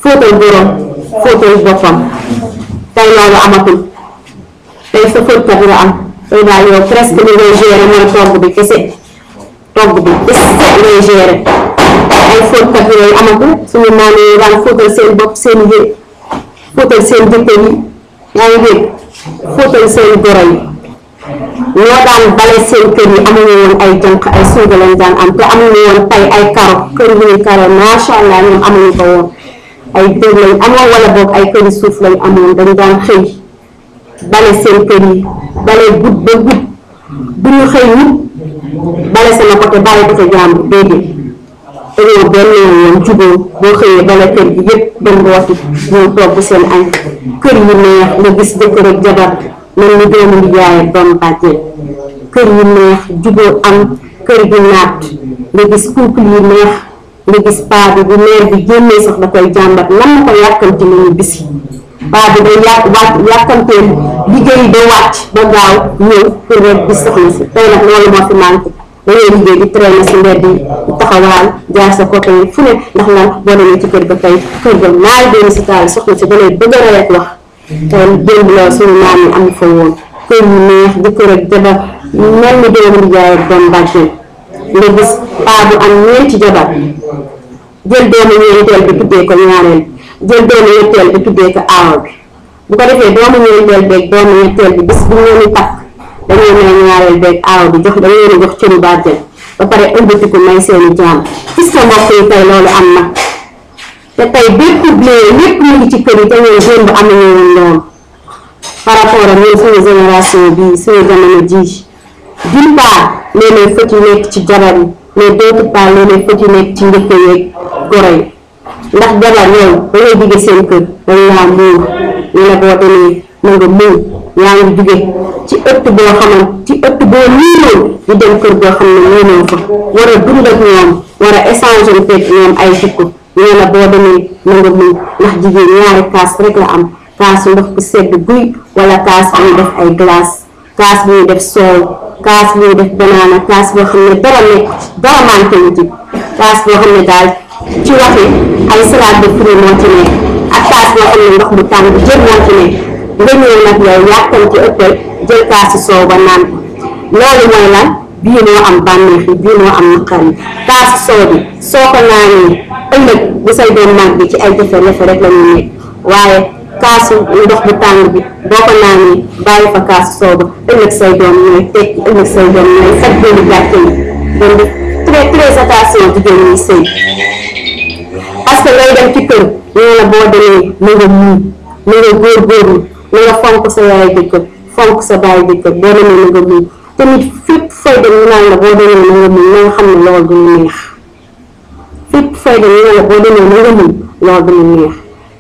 fóotal borom fóotal boppam tey loolu amatul tey sa fóotkat nga am tey daal yow presque li ngay gérer mooy togg bi kese ngay gérer ay fóotkat yooyu amatul suñu maam yi daan fóotal seen bopp seen yére fóotal seen jëkkër yi yaa ngi dégg fóotal seen goro yi ñoo daan bale seen kër yi amuñu woon ay jànq ay suuga lañ daan am te amuñu woon tey ay karo kër yi ñu karo macha allah ñoom amuñu ko woon ay dër lañ amoon wala boog ay këri suuf lañ amoon dañ daan xëy bale seen kër yi bale gud ba gud bu ñu xëy nit bale sama côté bale côté jàmbur déedéet dañoo benn yoon jubóo boo xëyee bale kër gi yëpp dem rooti ñoo togg seen añ kër yi neex nga gis jëkkër ak jabar mel ni doomu nijaay ak doomu bàjjen kër yu neex jubóo am kër gi naat nga gis couple yu neex nga gis paa bi bu meer bi génnee sax da koy jàmbat lan la ko yàkkamti la ñu bisi paa bi day yàkkamteel liggéey ba wàcc ba gaaw ñëw pour rek gis soxna si tey nag loolu moo fi manqué dañoo liggéey di traîner si mbedd yi di taxawaal jaar sa côté yi fu ne ndax lan boo demee ci kër ga tey kër ga naay doon si taal soxna si da lay bëgg a rek wax te démb la suñu maam yi am fa woon kër yu neex jëkkër ak jabar mel ni doomu nijaay ak doom bàjjen nga gis paa bu am ñeenti jabar jël doomu ñeenteel bi tuddee ko ñaareel jël doomu ñetteel bi tuddee ko aaw bi bu ko defee doomu ñeenteel beeg doomu ñetteel bi bis bu ñu leen di takk dañoo may ñaareel beeg aaw bi jox dañoo leen jox cëru bàjjen ba pare ëmbatiku may seeni jaam gis nga mbokk yi tey loolu am na te tey bépp bien lépp mu ngi ci kër yi te ñoom démb amuñu woon loolu par rapport ak ñun suñu génération bii suñu jamono ji d'une part léeg-léeg fët yi nekk ci jabar yi mais d'autre part léeg-léeg fët yi nekk ci njëkk yeeg goro yi ndax jabar yow da ngay jóge seen kër dañ laa muur ñu la boo demee na nga muur yaa ngi jóge ci ëtt boo xamante ci ëtt boo miinoon di dem kër boo xam ne moomoo fa war a dund ak ñoom war a échanger ak ñoom ay jikko ñu la boo demee na nga muur ndax jigéen ñaari kaas rek la am kaasu ndox bu sedd guy wala kaas bu ñuy def ay glace kaas bu ñuy def soow kaas bu ñuy def banana kaas boo xam ne dara nekk dara manqué wu ci kaas boo xam ne daal ci waxi ay salade de fruits moo ci nekk ak kaas boo xam ne ndox bu tàng jër moo ci nekk nga ñëw nag yow yàkkam ci ëppal jël kaasi soow ba naan ko loolu mooy lan bii moo am bànneex yi bii moo am naqar yi kaasi soow bi soo ko naanee ëllëg bu say doon màgg bi ci ay jafe-jafe rek la ñuy nekk waaye kaasu ndox bu tàng bi boo ko naanee bàyyi fa kaasu soow ba ëllëg say doom ñooy tekki ëllëg say doom ñooy faj benn gàcce yi doon def très attention jigéen ñi sëy parce que ngay dem ci kër ñu la boo demee na nga muñ na nga góorgóorlu na nga fonk sa yaay jëkkër fonk sa baay jëkkër boo demee na nga muñ tamit fépp fay dem ñu naan la boo demee na nga muñ na nga xam ne loolu du ñu neex fépp fay dem ñu naan la boo demee na nga muñ loolu du ñu neex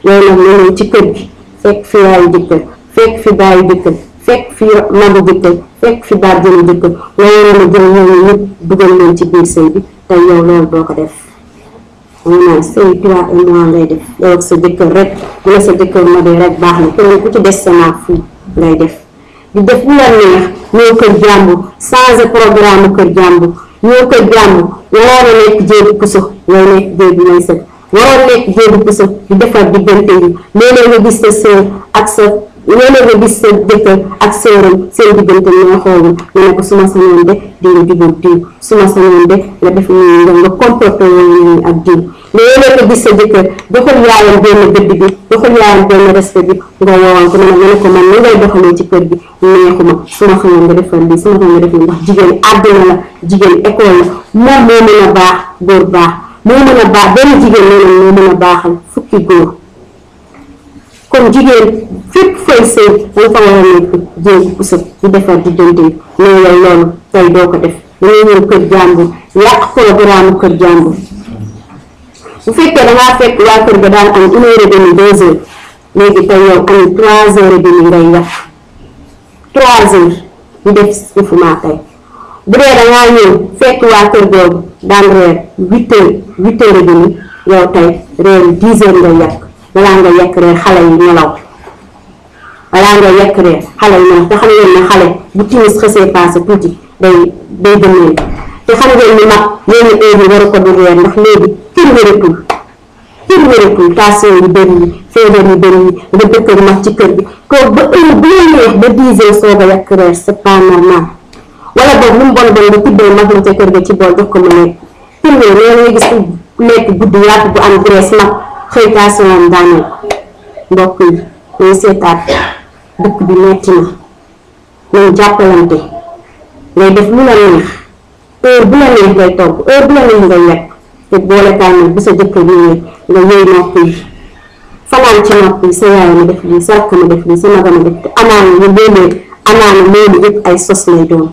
yow nag nga ñëw ci kër gi fekk fi yaayu jëkkër fekk fi baayu jëkkër fekk fi magu jëkkër fekk fi bàjjenu jëkkër loolu la jël ñooñu ñëpp dugal leen ci biir sëy bi te yow loolu doo ko def mu naan sëy 3 mois ngay def yow ak sa jëkkër rek bu la sa jëkkër mabee rek baax na keneen ku ci des sa naag fii ngay def di def lu la neex ñëw kër jàmbur changé programme kër jàmbur ñëw kër jàmbur waroon a nekk jéegu puso yow nekk jéegu may sëg waroon nekk jéegu puso di defar diggante yi léeg-léeg nga gis sa sœur ak sa léeg-léeg nga gis sa jëkkër ak sœuram seen diggante ñoo xoolul nga ne ko su ma sañoon de di nga jubal diw su ma sañoon de nga def nii nga comporté yooyu ak diw léeg-léeg nga gis sa jëkkër joxul yaayam benn gëdd bi joxul yaayam benn respect bi nga woowal ko ne ko man ni ngay doxalee ci kër gi neexuma su ma xamoon nga defal lii su ma xamoon nga def lii ndax jigéen àdduna la jigéen école la moom moo mën a baax góor baax moo mën a baax benn jigéen nee moo mën a baaxal fukki góor kon jigéen fépp fay sëy da nga fa war a nekk jéeg bu sëb di defar diggante yi mais yow loolu tey doo ko def dañuy ñëw kër jàmbur yàq programme kër jàmbur bu fekkee dangaa fekk waa kër ga daan am 1h30 2h léegi tey yow am 3h30 ngay yàq 3h di def sifumaa tey bu dee dangaa ñëw fekk waa kër googu daan reer 8h30 yow tey reer 10h ngay yàq balaa nga yekk reer xale yi nelaw balaa nga yekk reer xale yi nelaw te xam ngeen ne xale bu timis xësee passé tuuti day gëneel te xam ngeen ni mag yenn heure yi war a ko du reer ndax léegi kenn wératul tension yu bëri yi feebar yu bëri yi nga dëkk ak mag ci kër gi kooku ba heure bu la neex ba 10 heures soog a yekk reer c'est pas normal wala boobu lu mu bon bon nga tibbee mag la ca kër ga ci bool jox ko mu nekk firnde nee nga gis lekk guddi yàpp bu am graisse mag xëy tension am daaneel mbokk yi ñuy seetaat dëkk bi metti na nañ jàppalante ngay def lu la neex heure bu la neex ngay togg heure bu la neex ngay lekk te boole kaay bu sa jëkkër ñëwee nga yëy nopp yi fanaan ci nopp yi sa yaay ma def lii sa rakk ma def lii sa maga ma def te amaana ñu léeg-léeg amaana loolu yëpp ay sos lay doon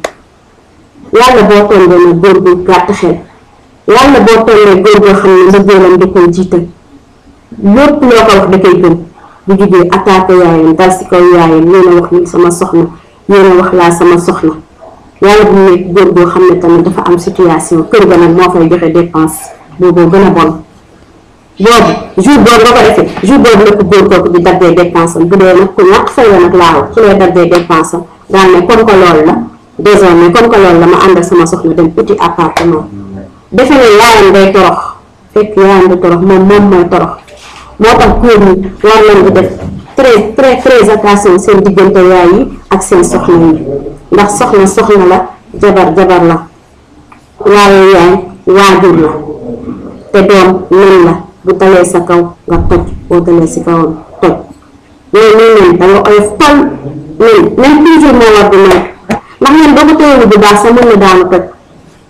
yàlla boo tombee nag góor gu gàtt xel yàlla boo tombee góor goo xam ne mbëggeelam da koy jiital lépp loo ko wax da koy gëm bu jugee attaqué yaayam dal si kaw yaayam yéen a wax ni sama soxna yéen a wax laa sama soxna yàlla bu nekk góor goo xam ne tamit dafa am situation kër ga nag moo fay joxe dépense booboo gën a bon boobu jour boobu nga ko defee jour boobu la ko góor kooku di daggee dépense am bu dee nag ku ñàkk fay la nag laa wax ci lay daggee dépense am daal ne comme que loolu la désormais comme que loolu la ma ànd ak sama soxna dem petit appartement defe ne yaayam day torox fekk yaayam day torox moom mooy torox moo tax góor ñi war nañ di def très attention seen diggante yaay yi ak seen soxna yi ndax soxna la jabar la waaye yaay waajur la te doom nen la bu dalee sa kaw nga toj boo dalee si kawam toj loolu nen danga oyof tol nen toujours moo war di mel ndax nen boo ko téyewul bu baax sa mën na daanu toj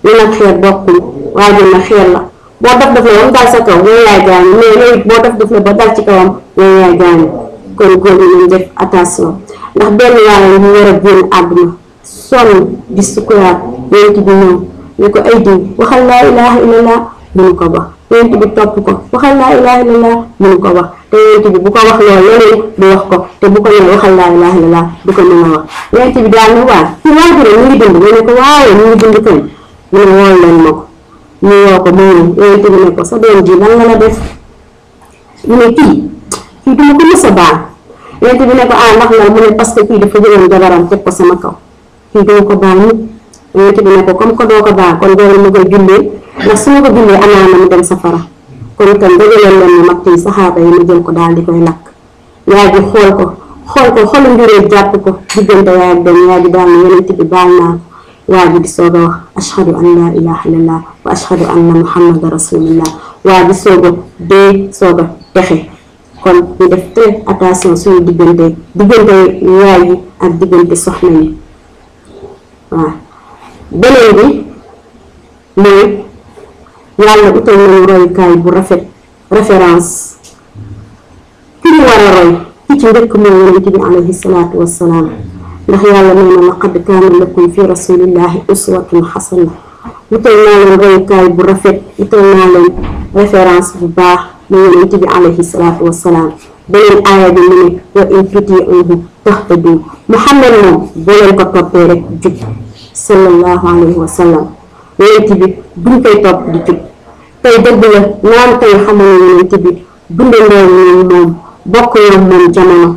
li nag xeer bokkul waajur na xeer la boo def la ba mu dal sa kaw yow yaay gaañu mais yow boo def la ba dal ci kawam yow yaay gaañu kon góor ñi nañ def attention ndax benn yàlla ñu war a génn àdduna sonn di sukuraat yonent bi ñëw ñu ko ay diw waxal laa ilaha illallah mënu ko wax yonent bi topp ko waxal laa ilaha illallah mënu ko wax te yonent bi bu ko wax loolu leneen du wax ko te bu ko nee waxal laa ilaha illallah du ko mën a wax yonent bi daal ne waa ci waajur ñu ngi dund mu ne ko waaye ñu ngi dund kañ mu ne wool leen ma ko ñu woo ko mu ñëw yonent bi ne ko sa doom ji lan la def mu ne kii du ma ko mës a baal yonent bi ne ko ndax la mu ne parce que kii dafa jëloon jabaram teg ko sama kaw kii doo ko baal nit yonent bi ne ko comme que doo ko baal kon doole mu koy jullee ndax su ma ko jullee amaana mu dem safara kon itam dëgëral leen ma mag yi saxaaba yi ma jël ko daal di koy lakk yaay ji xool ko xolu mbiree jàpp ko diggante yaay ak doom yaay ji daal ne yonent bi baal naa ko waa ji di soog a wax ashhadu an laa ilaha illallah wa ashhadu anna muhammadan rasulullah waa ji soog a dee soog a texe kon ñu def très attention suñu diggante yaay yi ak diggante soxna yi waaw beneen bi mooy yàlla utal nañu royukaay bu rafet référence ki ñu war a roy ki ci njëkk mooy yonent bi alayhi salaatu wassalaam ndax yàlla nee na laqad kaana lakum fi rasulillahi uswatun xasana utal naa leen royukaay bu rafet utal naa leen référence bu baax mooy yonent bi alayhi salaatu wassalaam beneen aaya bi mu ne wa in tutii'uuhu tahtadu Muhammad moom boo leen ko toppee rek jub sallallahu alayhi wa sallam yonent bi duñ koy topp di jub tey dëgg la naan tey xamuñu yonent bi dundandoo moom bokk yoon moom jamono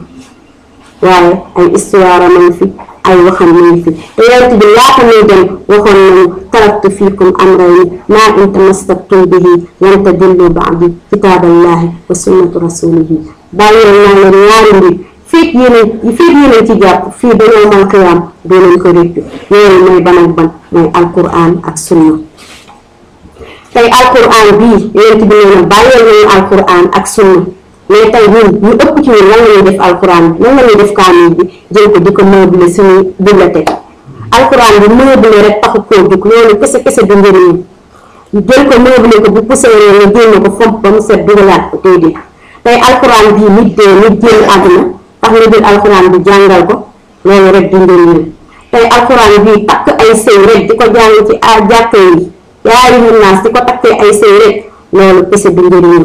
waaye ay histoire am fi ay waxam nañ fi te yonent bi laata muy dem waxoon nañu taraktu fiikum amrayni maa in tamassaktum bihi lan tadillu ba'di kitaaballahi wa sunnatu rasulihi bàyyi naa leen ñaari mbir fekk yéen ci jàpp fii ba yawmal qiyaam doo leen ko réccu yooyu mooy ban ak ban mooy alquran ak sunna tey alquran bii yonent bi nee na bàyyeel nañu alquran ak sunna mais tey ñun ñu ëpp ci ñun lan la ñuy def alquran bi lan la ñuy def kaamil bi jël ko di ko meubler suñu bibliothèque alquran bi meubler rek taxu koo jóg loolu kese du njëriñ ñu jël ko meubler ko bu poussière nga génne ko fomp ba mu set dugalaat ko déedéet tey alquran bii nit génn àdduna tax nga jël alquran bi jàngal ko loolu rek du njëriñ tey alquran bii takk ay sëy rek di ko jàng ci jàkka yi yaa ayyuhan naas di ko takkee ay sëy rek loolu kese du njëriñ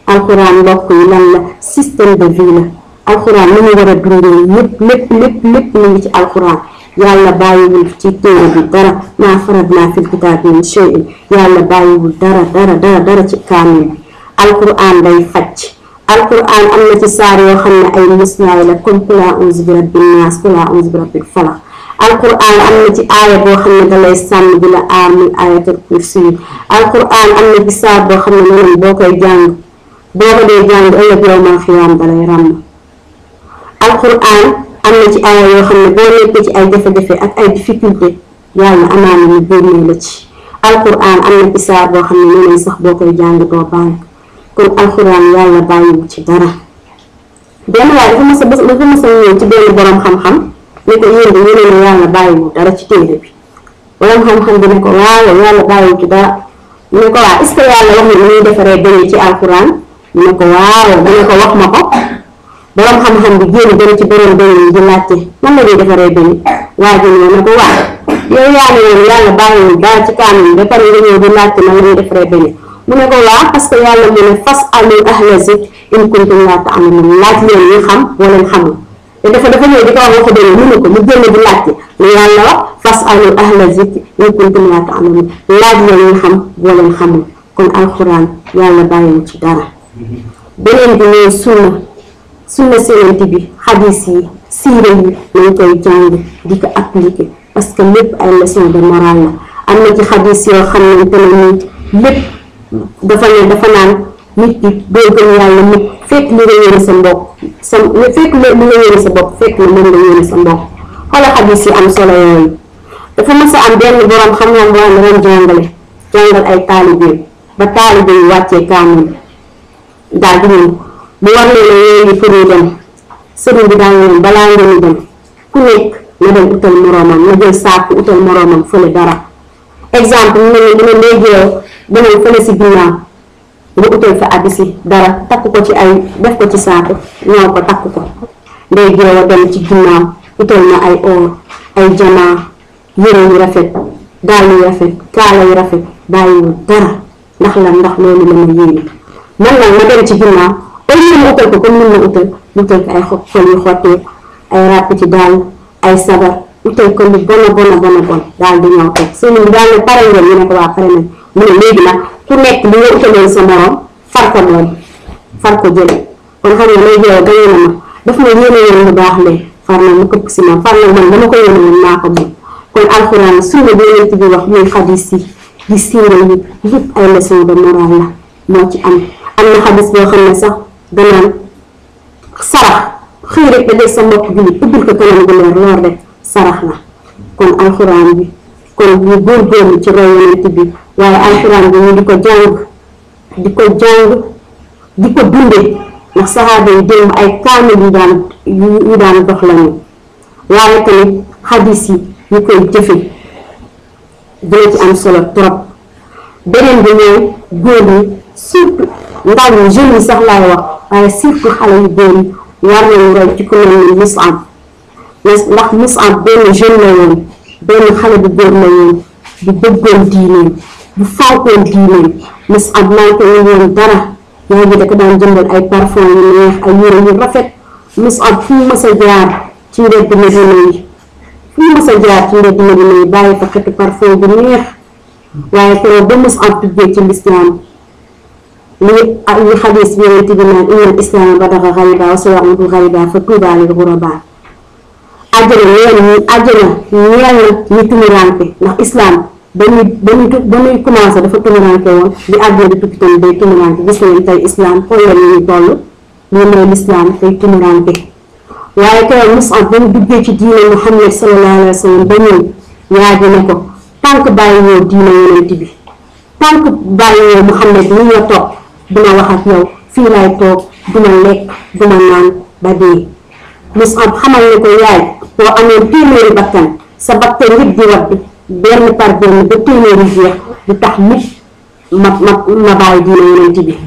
alquran mbokk yi lan la système de vie la alquran ni ñu war a dundee lépp mu ngi ci alquran yàlla bàyyiwul ci téere bi dara maa faradnaa fil kitaabi min shay'in yàlla bàyyiwul dara ci kaamil bi alquran day faj alquran am na ci saar yoo xam ne ay musnaay la comme qul a'uuzu bi rabbin naas qul a'uuzu bi rabbil falaq alquran am na ci aaya boo xam ne dalay sàmm di la aar muy ayatul kursi alquran am na ci saar boo xam ne neneen boo koy jàng boo ko dee jàng ëllëg yawmal xiyaam dalay ràmm alquran am na ci aaya yoo xam ne boo nekkee ci ay jafe-jafe ak ay difficulté yàlla amaana ñu génnee la ci alquran am na ci saar boo xam ne neneen sax boo koy jàng doo bànk kon alquran yàlla bàyyiwu ci dara benn waaye dafa mës a ñëw ci benn borom xam-xam ne ko yéen ne yàlla bàyyiwu dara ci téere bi borom xam-xam bi ne ko waaw yàlla bàyyiwu ci dara mu ne ko waa est-ce que yàlla wax na ni ñuy defaree beñe ci alquran mu ne ko waaw mu ne ko wax ma ko borom xam-xam bi génn dem ci borom beñe yi di laajte nan la ñuy defaree beñe waa ji ne ko waaw yow yaa ne woon yàlla bàyyiwu dara ci kaamil ba pare nga ñëw di laajte nan la ñuy defaree beñe mu ne ko waaw parce que yàlla mu ne fas'alu ahla zikri in kuntum laa ta'lamuun laaj leen ñi xam boo leen xamul te dafa ñëw di ko wax waxu dëgg mu ne ko mu génn di laajte lu yàlla wax fas'alu ahla zikri in kuntum laa ta'lamuun laaj leen ñi xam boo leen xamul kon alxuraan yàlla bàyyiwu ci dara beneen bi mooy sunna séenante bi xadis yi siire yi nañ koy jàng di ko appliquer parce que lépp ay leçon de morale la am na ci xadis yoo xam ne te ne lépp dafa naan nit ki doo gëm yàlla nit fekk li nga yéene sa mbokk fekk li nga yéene sa bopp fekk na mën nga yéene sa mbokk xoolal xadis yi am solo yooyu dafa mës a am benn borom xam-xam boo xam ne doon jàngal ay taalibe ba taalibe yi wàccee kaamil daal di ñëw mu war leen a yéegi pour ñu dem sëriñ bi daal leen balaa ngeen dem ku nekk na dem utal moroomam na jël saaku utal moroomam fële dara exemple mu ne dina léegi yow demal fële si ginnaaw nga utal fa abisi dara takk ko ci ay def ko ci saaku ñëw ko takk ko léegi yow dem ci ginnaaw utal na ay or ay jamaa yére yu rafet daal yu rafet kaala yu rafet bàyyiwul dara ndax la ndax loolu la ma yéene man nag ma dem ci ginnaaw au lieu mu utal ko comme ni ma utal mu utal ko ay xol yu xottee ay ràpp ci daal ay sabar utal ko lu bon daal di ñëw teg sëñ bi daal ne pare ngeen ñu ne ko waa pare nañ mu ne léegi nag ku nekk li nga utaloon sa morom far ko jële kon xam nga léegi yow gañe na ma daf ma yéene lu baax lee far na mu këpp si man far na man dama ko yéene woon maa ko moom kon alxuraan sunna bi Yonent bi wax muy xadis yi di siira yi yëpp ay leçon de morale la moo ci am na xadis boo xam ne sax danaan sarax xëy rek da def sa mbokk jullit ubbil ko kanam gu leer lool rek sarax la kon alxuraan bi kon ñu góorgóorlu ci roy Yonent bi waaye alxuraan bi ñu di ko jàng di ko dundee ndax saxaaba yi démb ay kaamil yu daan dox lañu waaye tamit xadis yi ñu koy jëfe dina ci am solo trop beneen bi mooy góor ñi surtout ndaw ñi jeunes yi sax laay wax waaye surtout xale yu góor yi war nañu roy ci ku mel ni Mus'ab ndax Mus'ab benn jeune la woon benn xale bu góor la woon bu bëggoon diineem bu fonkoon diineem Mus'ab manqué ñu woon dara yaa ngi da ko daan jëndal ay parfum yu neex ay yére yu rafet Mus'ab fu mu mës a jaar ci mbedd Medina yi bàyyi fa xetu parfum bu neex waaye keroog ba Mus'ab duggee ci lislaam li xadis bi Yonent bi naan innal islaama badaxa ghariba wa sayaudu ghariba fa tuuba lil ghuraba àjjana ñeel na ñu tumuranke ndax islam ba muy commencé dafa tumuranke woon bi àdduna di tukki tam day tumuranke gis ngeen tey islam xool leen ñu toll lii mooy lislaam tey tumuranke waaye keroog Mus'ab ba mu duggee ci diine Muhammad sallallahu alayhi wa sallam ba ñëw yaa ji ne ko tànk bàyyi woo diine Yonent bi tànk bàyyi woo Muhammad ni nga toog duma wax ak yow fii laay toog duma lekk duma naan ba dee Mus'ab xamal ne ko yaay boo amoon téeméeri bakkan sa bakkan yëpp di wadd benn par benn ba téeméeri jeex du tax nit ma bàyyi diine Yonent bi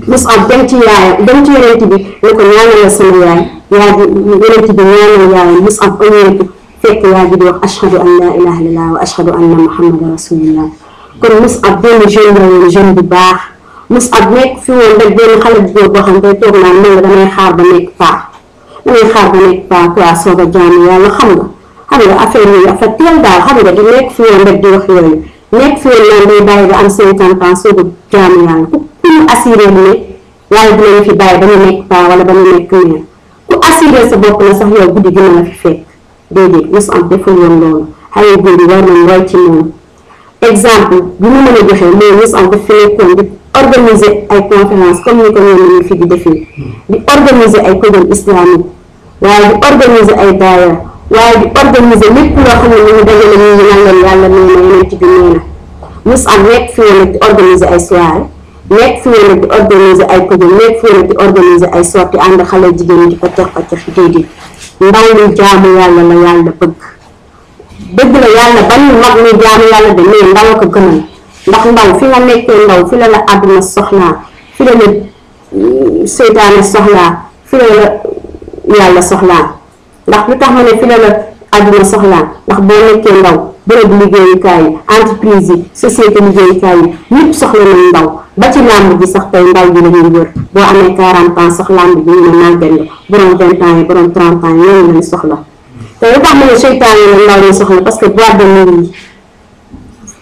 Mus'ab dem ci Yonent bi ne ko ñaanal sama yaay ji Yonent bi ñaanal yaayam Mus'ab ëñeeku fekk yaay ji di wax ashhadu an la ilaha illallah wa ashhadu anna muhammadan rasulullah kon Mus'ab benn jeune la woon jeune bu baax Mus'ab nekk fi woon rek benn xale bu góor boo xam ne toog naan man damay xaar ba nekk paa quoi soog a jaamu yàlla xam nga affaire yi dafa teel daal xam nga di nekk fi woon rek di wax yooyu nekk fi woon naan day bàyyi ba am 50 ans soog a jaamu yàlla ku ñu assuré ne waaye dinañu fi bàyyi ba ñu nekk paa wala ba ñu nekk meer ku assuré sa bopp na sax yow guddi gën a la fi fekk déedéet Mus'ab deful woon loolu xale góor yi war nañ roy ci moom exemple bi mu mën a joxe mooy Mus'ab daf fi nekkoon di organiser ay conférence comme ni ko ñoom ñu fi di defee di organiser ay colloque islamique waaye di organiser ay daayira waaye di organiser lépp loo xam ne ñu dajale ñu naan leen yàlla nee na Yonent bi nee na Mus'ab nekk fi woon di organiser ay soirée nekk fi woon di organiser ay colloque nekk fi woon di organiser ay sorties ànd xale jigéen ñi di ko tex déedéet ndaw lu jaamu yàlla la yàlla bëgg la yàlla bañ mag ñu jaamu yàlla de mais ndaw ko gënal ndax ndaw fi nga nekkee ndaw fi la àdduna soxlaa fi la seytaane soxlaa fi la yàlla soxlaa ndax lu tax ma ne fi la àdduna soxlaa ndax boo nekkee ndaw bërëb liggéeyukaay yi entreprise yi société liggéeyukaay yi ñëpp soxla nañ ndaw ba ci làmb ji sax tey ndaw ji la ñuy wër boo amee 40 ans sax làmb ji ñu ne màgget nga borom 20 ans yi borom 30 ans yi ñooñu lañ soxla te lu tax ma ne seytaane la ndaw lañ soxla parce que boîte de nuit yi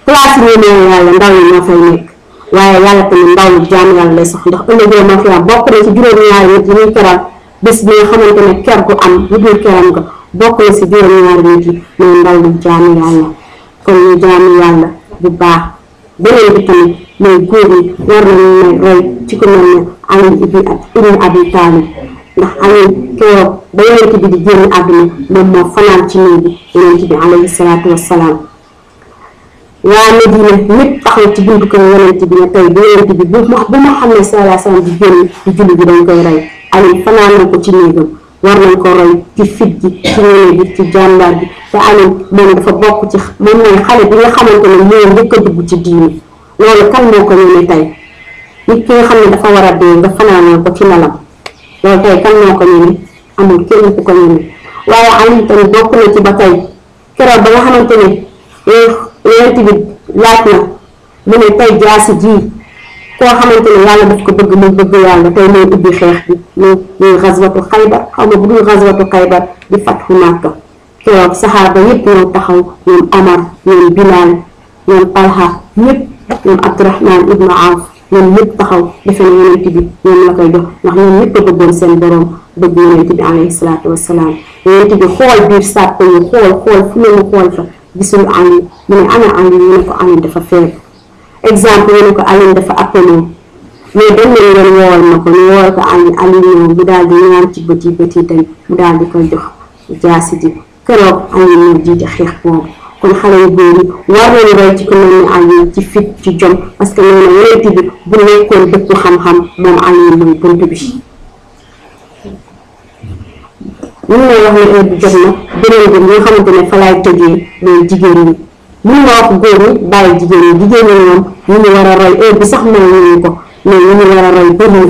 place yi ñu ne yàlla ndaw yi ñoo fay nekk waaye yàlla tamit ndaw yi jaamu yàlla lay soxla ndax ëllëgee moo fi am bokk na ci juróom-ñaari nit yi ñuy keral bés bi nga xamante ne ker gu am lu dul keram nga bokk na si juróom-ñaari nit yi mooy ndaw yi jaamu yàlla kon ñu jaamu yàlla bu baax beneen bi tamit mooy góor yi war nañu roy ci ku mel ne Ali ibn Abi Talib ndax Ali keroog ba Yonent bi di génn àdduna moom moo fanaan ci néeg bi Yonent bi alayhi salaatu wassalaam waa Medina ñëpp taxaw ci buntu kër Yonent bi ne tey bu Yonent bi bu Muhammad sallallahu alayhi wasallam di génn di julli bi dañ koy rey Ali fanaan na ko ci néegam war nañ ko roy ci fit gi ci ñëwee bi ci jàmbaar bi te Ali moom dafa bokk ci moom mooy xale bi nga xamante ne moo njëkk a dugg ci diine loolu kan moo ko ñëwee tey nit ki nga xam ne dafa war a dee nga fanaanal ko ci lalam loolu tey kan moo ko ñëwee amul kenn ku ko ñëwee waaye Ali tamit bokk na ci ba tey keroog ba nga xamante ne Yonent bi laaj na mu ne tey jaasi ji koo xamante ne yàlla daf ko bëgg mu bëgg yàlla tey mooy ubbi xeex bi muy xaswatu Xaybar xaw ma bu dul xaswatu Xaybar di fatxu Màkka keroog saxaaba yëpp ñoo taxaw ñoom Omar ñoom Bilal ñoom Talha ñëpp ñoom Abdurahman ibnu Awf ñoom ñëpp taxaw defe na yonent bi ñoom la koy jox ndax ñoom ñëpp a bëggoon seen borom bëgg yonent bi alayhi salaatu wassalaam yonent bi xool biir sàpp yi xool fu ne mu xool fa gisul Ali mu ne ana Ali ñu ne ko Ali dafa feebar exemple ñu ne ko Ali dafa appelé mais dem nañ ngeen woowal ma ko ñu woowal ko Ali ñëw mu daal di ñaan ci bët yi tamit mu daal di koy jox jaasi ji keroog Ali ñëw jiite xeex boobu kon xale yu góor yi war nañu roy ci ku mel ni Ali ci fit ci jom parce que nee na yonent bi bu nekkoon dëkku xam-xam moom Ali mooy bunt bi. mun na wax ne heure bi jot na beneen bi nga xamante ne fa laay tëjee mooy jigéen ñi mun nga wax góor ñi bàyyi jigéen ñi ñoom ñu ngi war a roy heure bi sax mooy ñu ko mais ñu ngi war a roy bëri na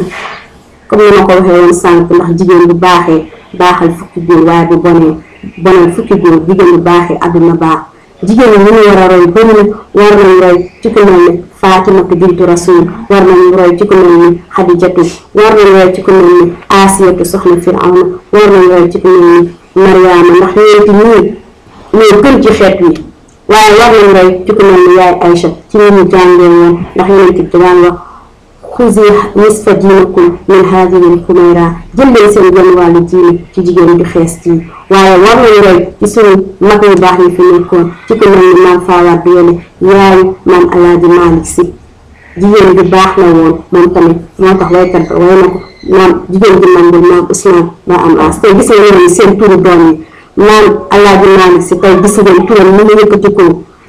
comme ni ma ko waxee woon sànq ndax jigéen bu baaxee baaxal fukki góor waaye bu bonal fukki góor jigéen bu baaxee àdduna baax jigéen ñi ñu ngi war a roy bëri na war nañ roy ci ku mel ni Faatimatu bintu Rasul war nañ roy ci ku mel ni Xadijatu war nañ roy ci ku mel ni Asiyatu soxna Firawna war nañ roy ci ku mel ni Mariama ndax ñeenti ñoo gën ci xeet wi waaye war nañ roy ci ku mel ni yaay Aïcha ci ñi ñu jàngee woon ndax yonent bi daan wax xuzi nisfa diinakum min haadihi l-xumayra jël leen seen genn wàllu diine ci jigéen ju xees ji waaye war nañ roy ci suñu mag yu baax yi fi nekkoon ci ku mel ni maam Fawad Wele yaayu maam Alaaji Malick Si jigéen ju baax la woon moom tamit moo tax waykat ba way na ko maam jigéen ju mangul maam Ousmane ba am as tey gis nga ñoom seen turu doom yi maam Alaaji Malick Si tey gis ngeen turam ni mu yëkkati ko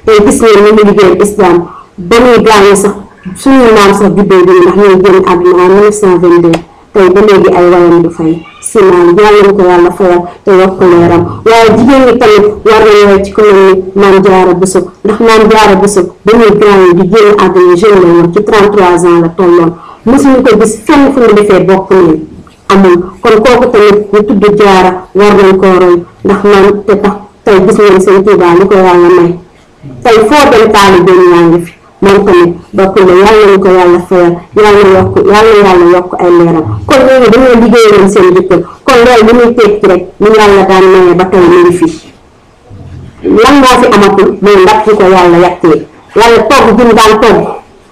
tey gis ngeen ni mu liggéey islam ba muy gaañu sax suñu maam sax juddoo bi ndax ñooy génn àdduna en 1922 tey ba léegi ay wayam du fay si naan yàlla na ko yàlla fayal te yokk leeram waaye jigéen ñi tamit war nañu roy ci ku mel ni Maam Jaara Buso ndax Maam Jaara Buso ba muy gaañu di génn àdduna jeune la woon ci 33 ans la tolloon mosuñu ko gis fenn fu mu defee bokk neen amul kon kooku tamit ñu tudd Jaara war nañ koo roy ndax man te tax tey gis ngeen seen Tuubaa li ko yàlla may tey foo dem taalibe yaa ngi fi moom tamit bokk na yàlla na ko yàlla fayal yàlla yokk ay leeram kon ñooñu dañoo liggéeyaloon seen jëkkër kon loolu li muy tekki rek ni yàlla daan maye ba tey mu ngi fi lan moo fi amatul mooy ndax ci ko yàlla yàqee yàlla togg gi mu daan togg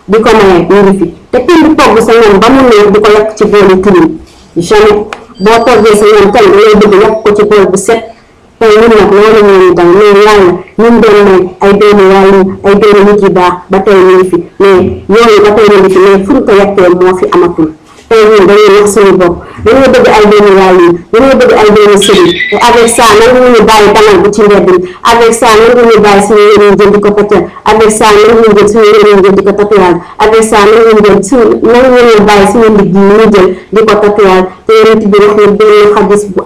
di ko maye mu ngi fi te kenn du togg sa ñoom ba mu neex di ko yàq ci boolu tilim jamais boo toggee sa ñoom tey da ngay bëgg yàq ko ci bool bu set tey ñun nag loolu ñoo ñu dal mais yàlla ñun doon may ay doomu yàlla ay doomu nit yu baax ba tey ñu ngi fi mais yooyu ba tey ñu ngi fi mais fu ñu ko yàqee moo fi amatul tey ñun dañuy wax suñu bopp dañoo bëgg ay doomu yàlla yi dañoo bëgg ay doomu sëriñ te avec ça nangu ñu bàyyi banal bu ci mbedd mi avec ça nangu ñu bàyyi suñu yéen jënd di ko paccal avec ça nangu ñu jël suñu yéen jënd di ko tatouage avec ça nangu ñu jël suñu nangu ñu bàyyi suñu ndigg yi ñu jël di ko tatouage te yonent bi wax na benn xadis bu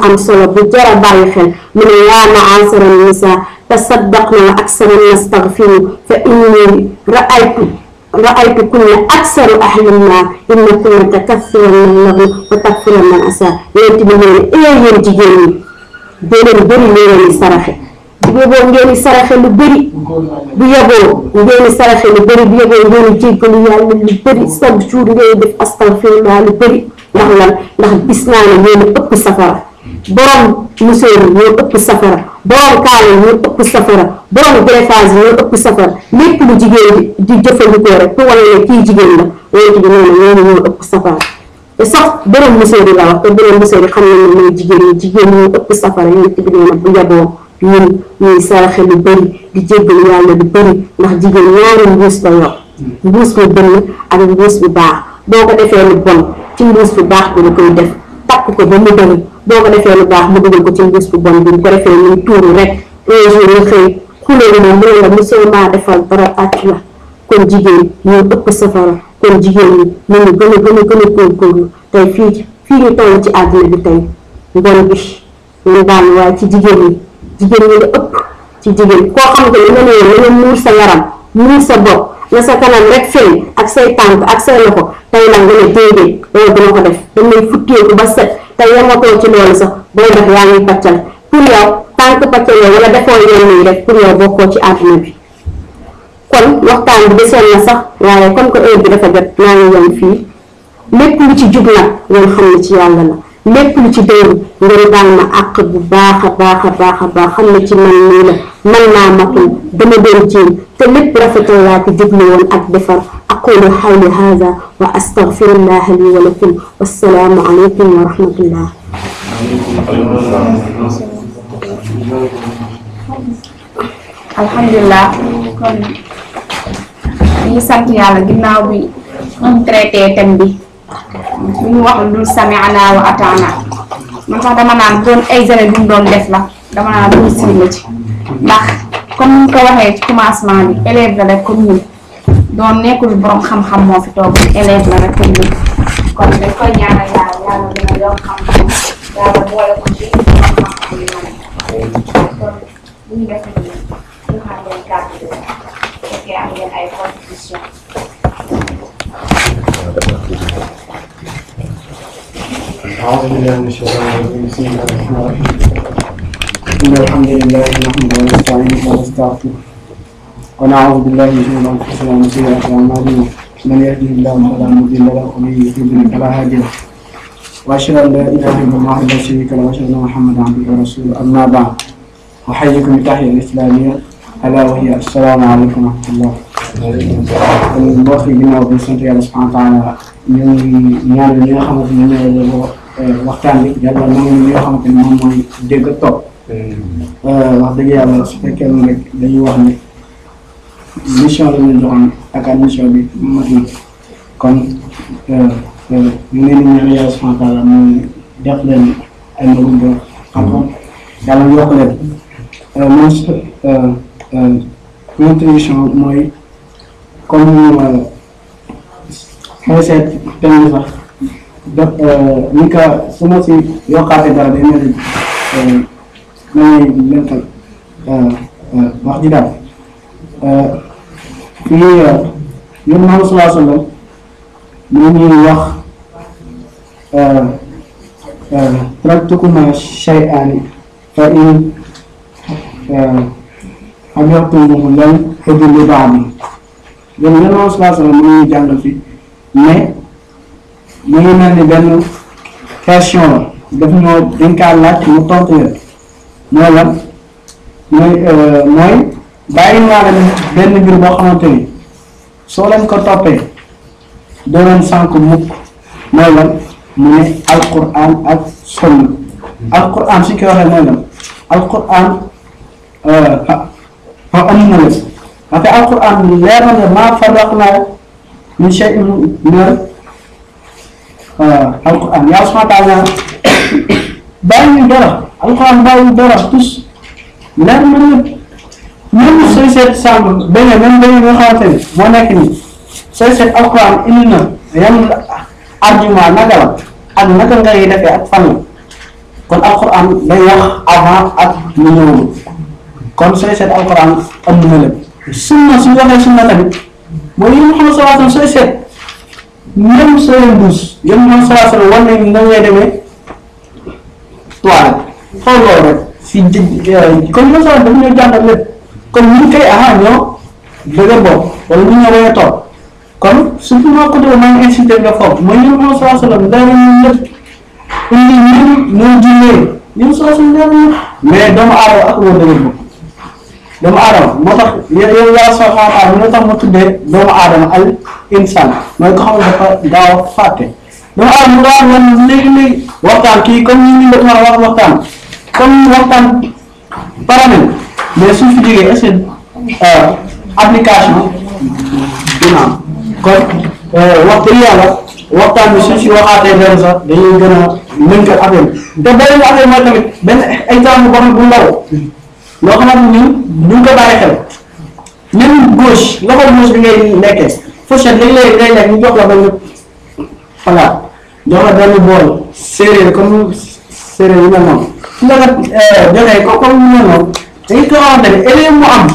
am solo bu jar a bàyyi xel mu ne yaa ma'ashara nisaa tasaddaqna wa aksara nastaghfiru fa inni ra'aytu kunna aksaru ahli an-naar inna kunna takaththurna al-lagwi wa takfurna al-asaa yonent bi ne yéen jigéen ñi dee leen bëri leen di saraxe bu yeboo ngeen di saraxe lu bëri bu yeboo ngeen di saraxe lu bëri bu yeboo ngeen di jéggalu yàlla lu bëri chaque jour ngeen def astaghfirullah lu bëri ndax lan ndax gis naa ne ñoo ëpp safara borom musóor ñoo ëpp safara borom kaala ñoo ëpp safara borom greffage ñoo ëpp safara lépp lu jigéen di jëfandikoo rek pour wane ne kii jigéen la yonent bi nee na ñoo ëpp safara te sax borom musóor yi la wax te borom musóor yi xam nañ ne mooy jigéen ñoo ëpp safara yonent bi nee na bu yaboo ñun ñuy saraxe lu bëri di jéggalu yàlla lu bëri ndax jigéen ñaari mbuus la yor mbuus bu bënn ak mbuus bu baax boo ko defee lu bon ci mbuus bu baax bi la koy def takk ko ba mu bëri boo ko defee lu baax mu dugal ko ci mbuus bu bon bi bu ko defee muy tuuru rek un jour nga xëy xulóo moom mu ne la mosoo maa defal dara tàcc la kon jigéen ñoo ëpp safara kon jigéen ñi nañu gën a góorgóorlu tey fii ñu toll ci àdduna bi tey mbon bi ñu daal waaye ci jigéen ñi la ëpp ci jigéen koo xam ne nga ne nga muur sa yaram muur sa bopp na sa kanam rek feeñ ak say tànk ak say loxo tey nag nga ne déedéet loolu dina ko def dañ lay futteeku ba set tey yamatoo ci loolu sax booy def yaa ngi paccal pour yow tànk paccal yow wala defoo yenn yi rek pour yow bokkoo ci àdduna bi kon waxtaan bi desoon na sax waaye comme que heure bi dafa jot maa ngi yem fii lépp lu ci jub nag ngeen xam ne ci yàlla la lépp lu ci dëng ngeen baal ma àq bu baax a baax a baax a baax xam ne ci man nii la man naa matul dama doon jéem te lépp rafetal laa ko jublu woon ak defar aqulu xawli hada wa astaghfirullah li wa lakum wassalaamu aleykum wa rahmatullah alhamdulillah kon ñu sant yàlla ginnaaw bi ñu traité thème bi ñu wax lu sami'na wa ata'na man sax dama naan doon examen bu mu doon def la dama naan réussir la ci ndax comme ni ko waxee ci commencement bi élève la rek comme ñun doon nekkul borom xam-xam moo fi toog élève la rek comme ñun kon dañ koy ñaanal yàlla dina yokk xam-xam yàlla boole ko ci xam-xam yu kon bu ñu def nii ñu xam leen kàddu gi fekkee am ngeen ay contribution أعوذ بالله من الشيطان الرجيم بسم الله الرحمن الرحيم إن الحمد لله نحمده ونستعينه ونستغفره ونعوذ بالله من شرور أنفسنا ومن سيئات أعمالنا من يهده الله فلا مضل له ومن يضلل فلا هادي له وأشهد أن لا إله إلا الله لا شريك له وأشهد أن محمدا عبده ورسوله أما بعد أحييكم بالتحية الإسلامية ألا وهي السلام عليكم ورحمة الله mbokk yi ginnaaw bi sant yàlla subhanahu wa taala ñu ngi ñaanal ñi nga xamante ne ñoo waxtaan bi yàlla nangu ñi nga xamante ne moom mooy dégg ak topp wax dëgg yàlla su fekkee ne rek dañuy wax ne mission la ñu joxoon ak mission bi mat na kon ñu ngi leen di ñaan yàlla subhanahu wa taala mu def leen ay magum bo xam-xam yàlla mu yokk leen man contribution mooy comme xëy seet thème sax def ni ka su ma si yokkaatee dara day mel ni may lental wax ji daal fii yéen Muhammad sallallahu alayhi wa sallam mu ñuy wax taraktukuma shay'ani fa in hajartumuhu lan tadillu ba'di yéen Muhammad sallallahu alayhi wa sallam mu ñuy jàngal fi mais mu ngi mel ni benn question la daf ñoo dañ kaa laaj mu tontu leen mooy lan mooy bàyyi naa leen benn mbir boo xamante ni soo leen ko toppee doo leen sànk mukk mooy lan mu ne alquran ak sunna alquran su ñu koy waxee mooy lan alquran am na la parce que alquran leer na ne maa farraqnaa min shay'in min alquran yàlla subhanahu wa taala bàyyi ñu dara alquran bàyyi dara tous leer na ne même sooy seet sàmm benn même benn nga xamante ni moo nekk nii sooy seet alquran indi na yan argument naka la ak naka ngay defee ak fan la kon alquran day wax avant ak lu ñëwul kon sooy seet alquran am na lépp sunna su waxee sunna tamit mooy yéen Muhammad sallallahu alayhi wa sallam sooy seet même sooy douce yéen Muhammad sallallahu alayhi wa sallam war nañu na ngay demee toilette xool loolu rek si comme ñoom sax dafa ñoo jàngal lépp kon ñu koy ñoo dëgër bopp wala ñu ñoo war a toog kon surtout moo côté maa ngi incité nga foofu mooy yéen Muhammad sallallahu alayhi wa sallam dara ñu lépp indi ñun ñoo jullee ñun soo suñ leen mais doomu aadama ak moo dëgër bopp doomu aadama moo tax yow yàlla subhanahu wa taala moo tax ma tuddee doomu aadama al insaan mooy ko xam ne dafa gaaw a fàtte doomu aadama mu daan wan léegi-léegi waxtaan kii comme ñu ngi la wax waxtaan comme waxtaan paramètre mais suñ fi jógee est-ce que application dina am kon wax dëgg yàlla waxtaan bi suñ si waxaatee dara sax dañuy gën a lënk affaire bi te beneen affaire mooy tamit benn exemple boo xam bu ndaw loo xamante ni duñ ko bàyyi xel même gauche loxo gauche bi ngay nekkee fourchette léeg-léeg ngay nekk ñu jox la benn palaat jox la benn bool séeréer comme séeréer yu mel noonu su la nga joxee ko comme yu mel noonu dañuy ko xamante ne élève mu am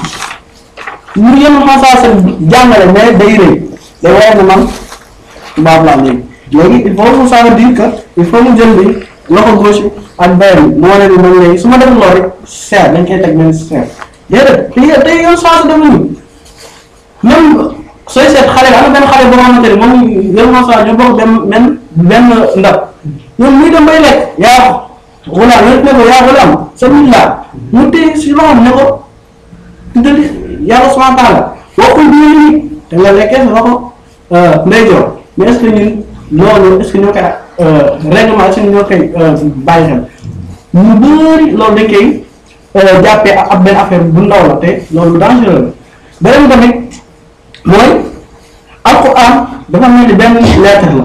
ñu yem xasaasa jàngale mais day rëy day war ne man tubaab laa léegi il faut ça veut dire que il faut mu jël bi loxo gauche ak benn moo leen mën léegi su ma def loolu rek seer dañ koy teg benn seer déedéet tey yow saa si defuñu même sooy seet xale bi am na benn xale boo xamante ne moom yow Moussa ñu bokk benn ndab ñoom muy dem bay lekk yaa wala ne ko yaa wala am sa nit laa mu téye si loxoom ne ko tuddali yàlla subhanahu wa taala waxul bi nga nit te nga lekkee sa loxo ndeyjoor mais est ce que ñun loolu est ce que ñoo koy règlement est ce que ñoo koy bàyyi xel ñu bëri loolu dañ koy jàppee ab benn affaire bu ndaw la te loolu dangereux la beneen tamit mooy alquran dafa mel ni benn lettre la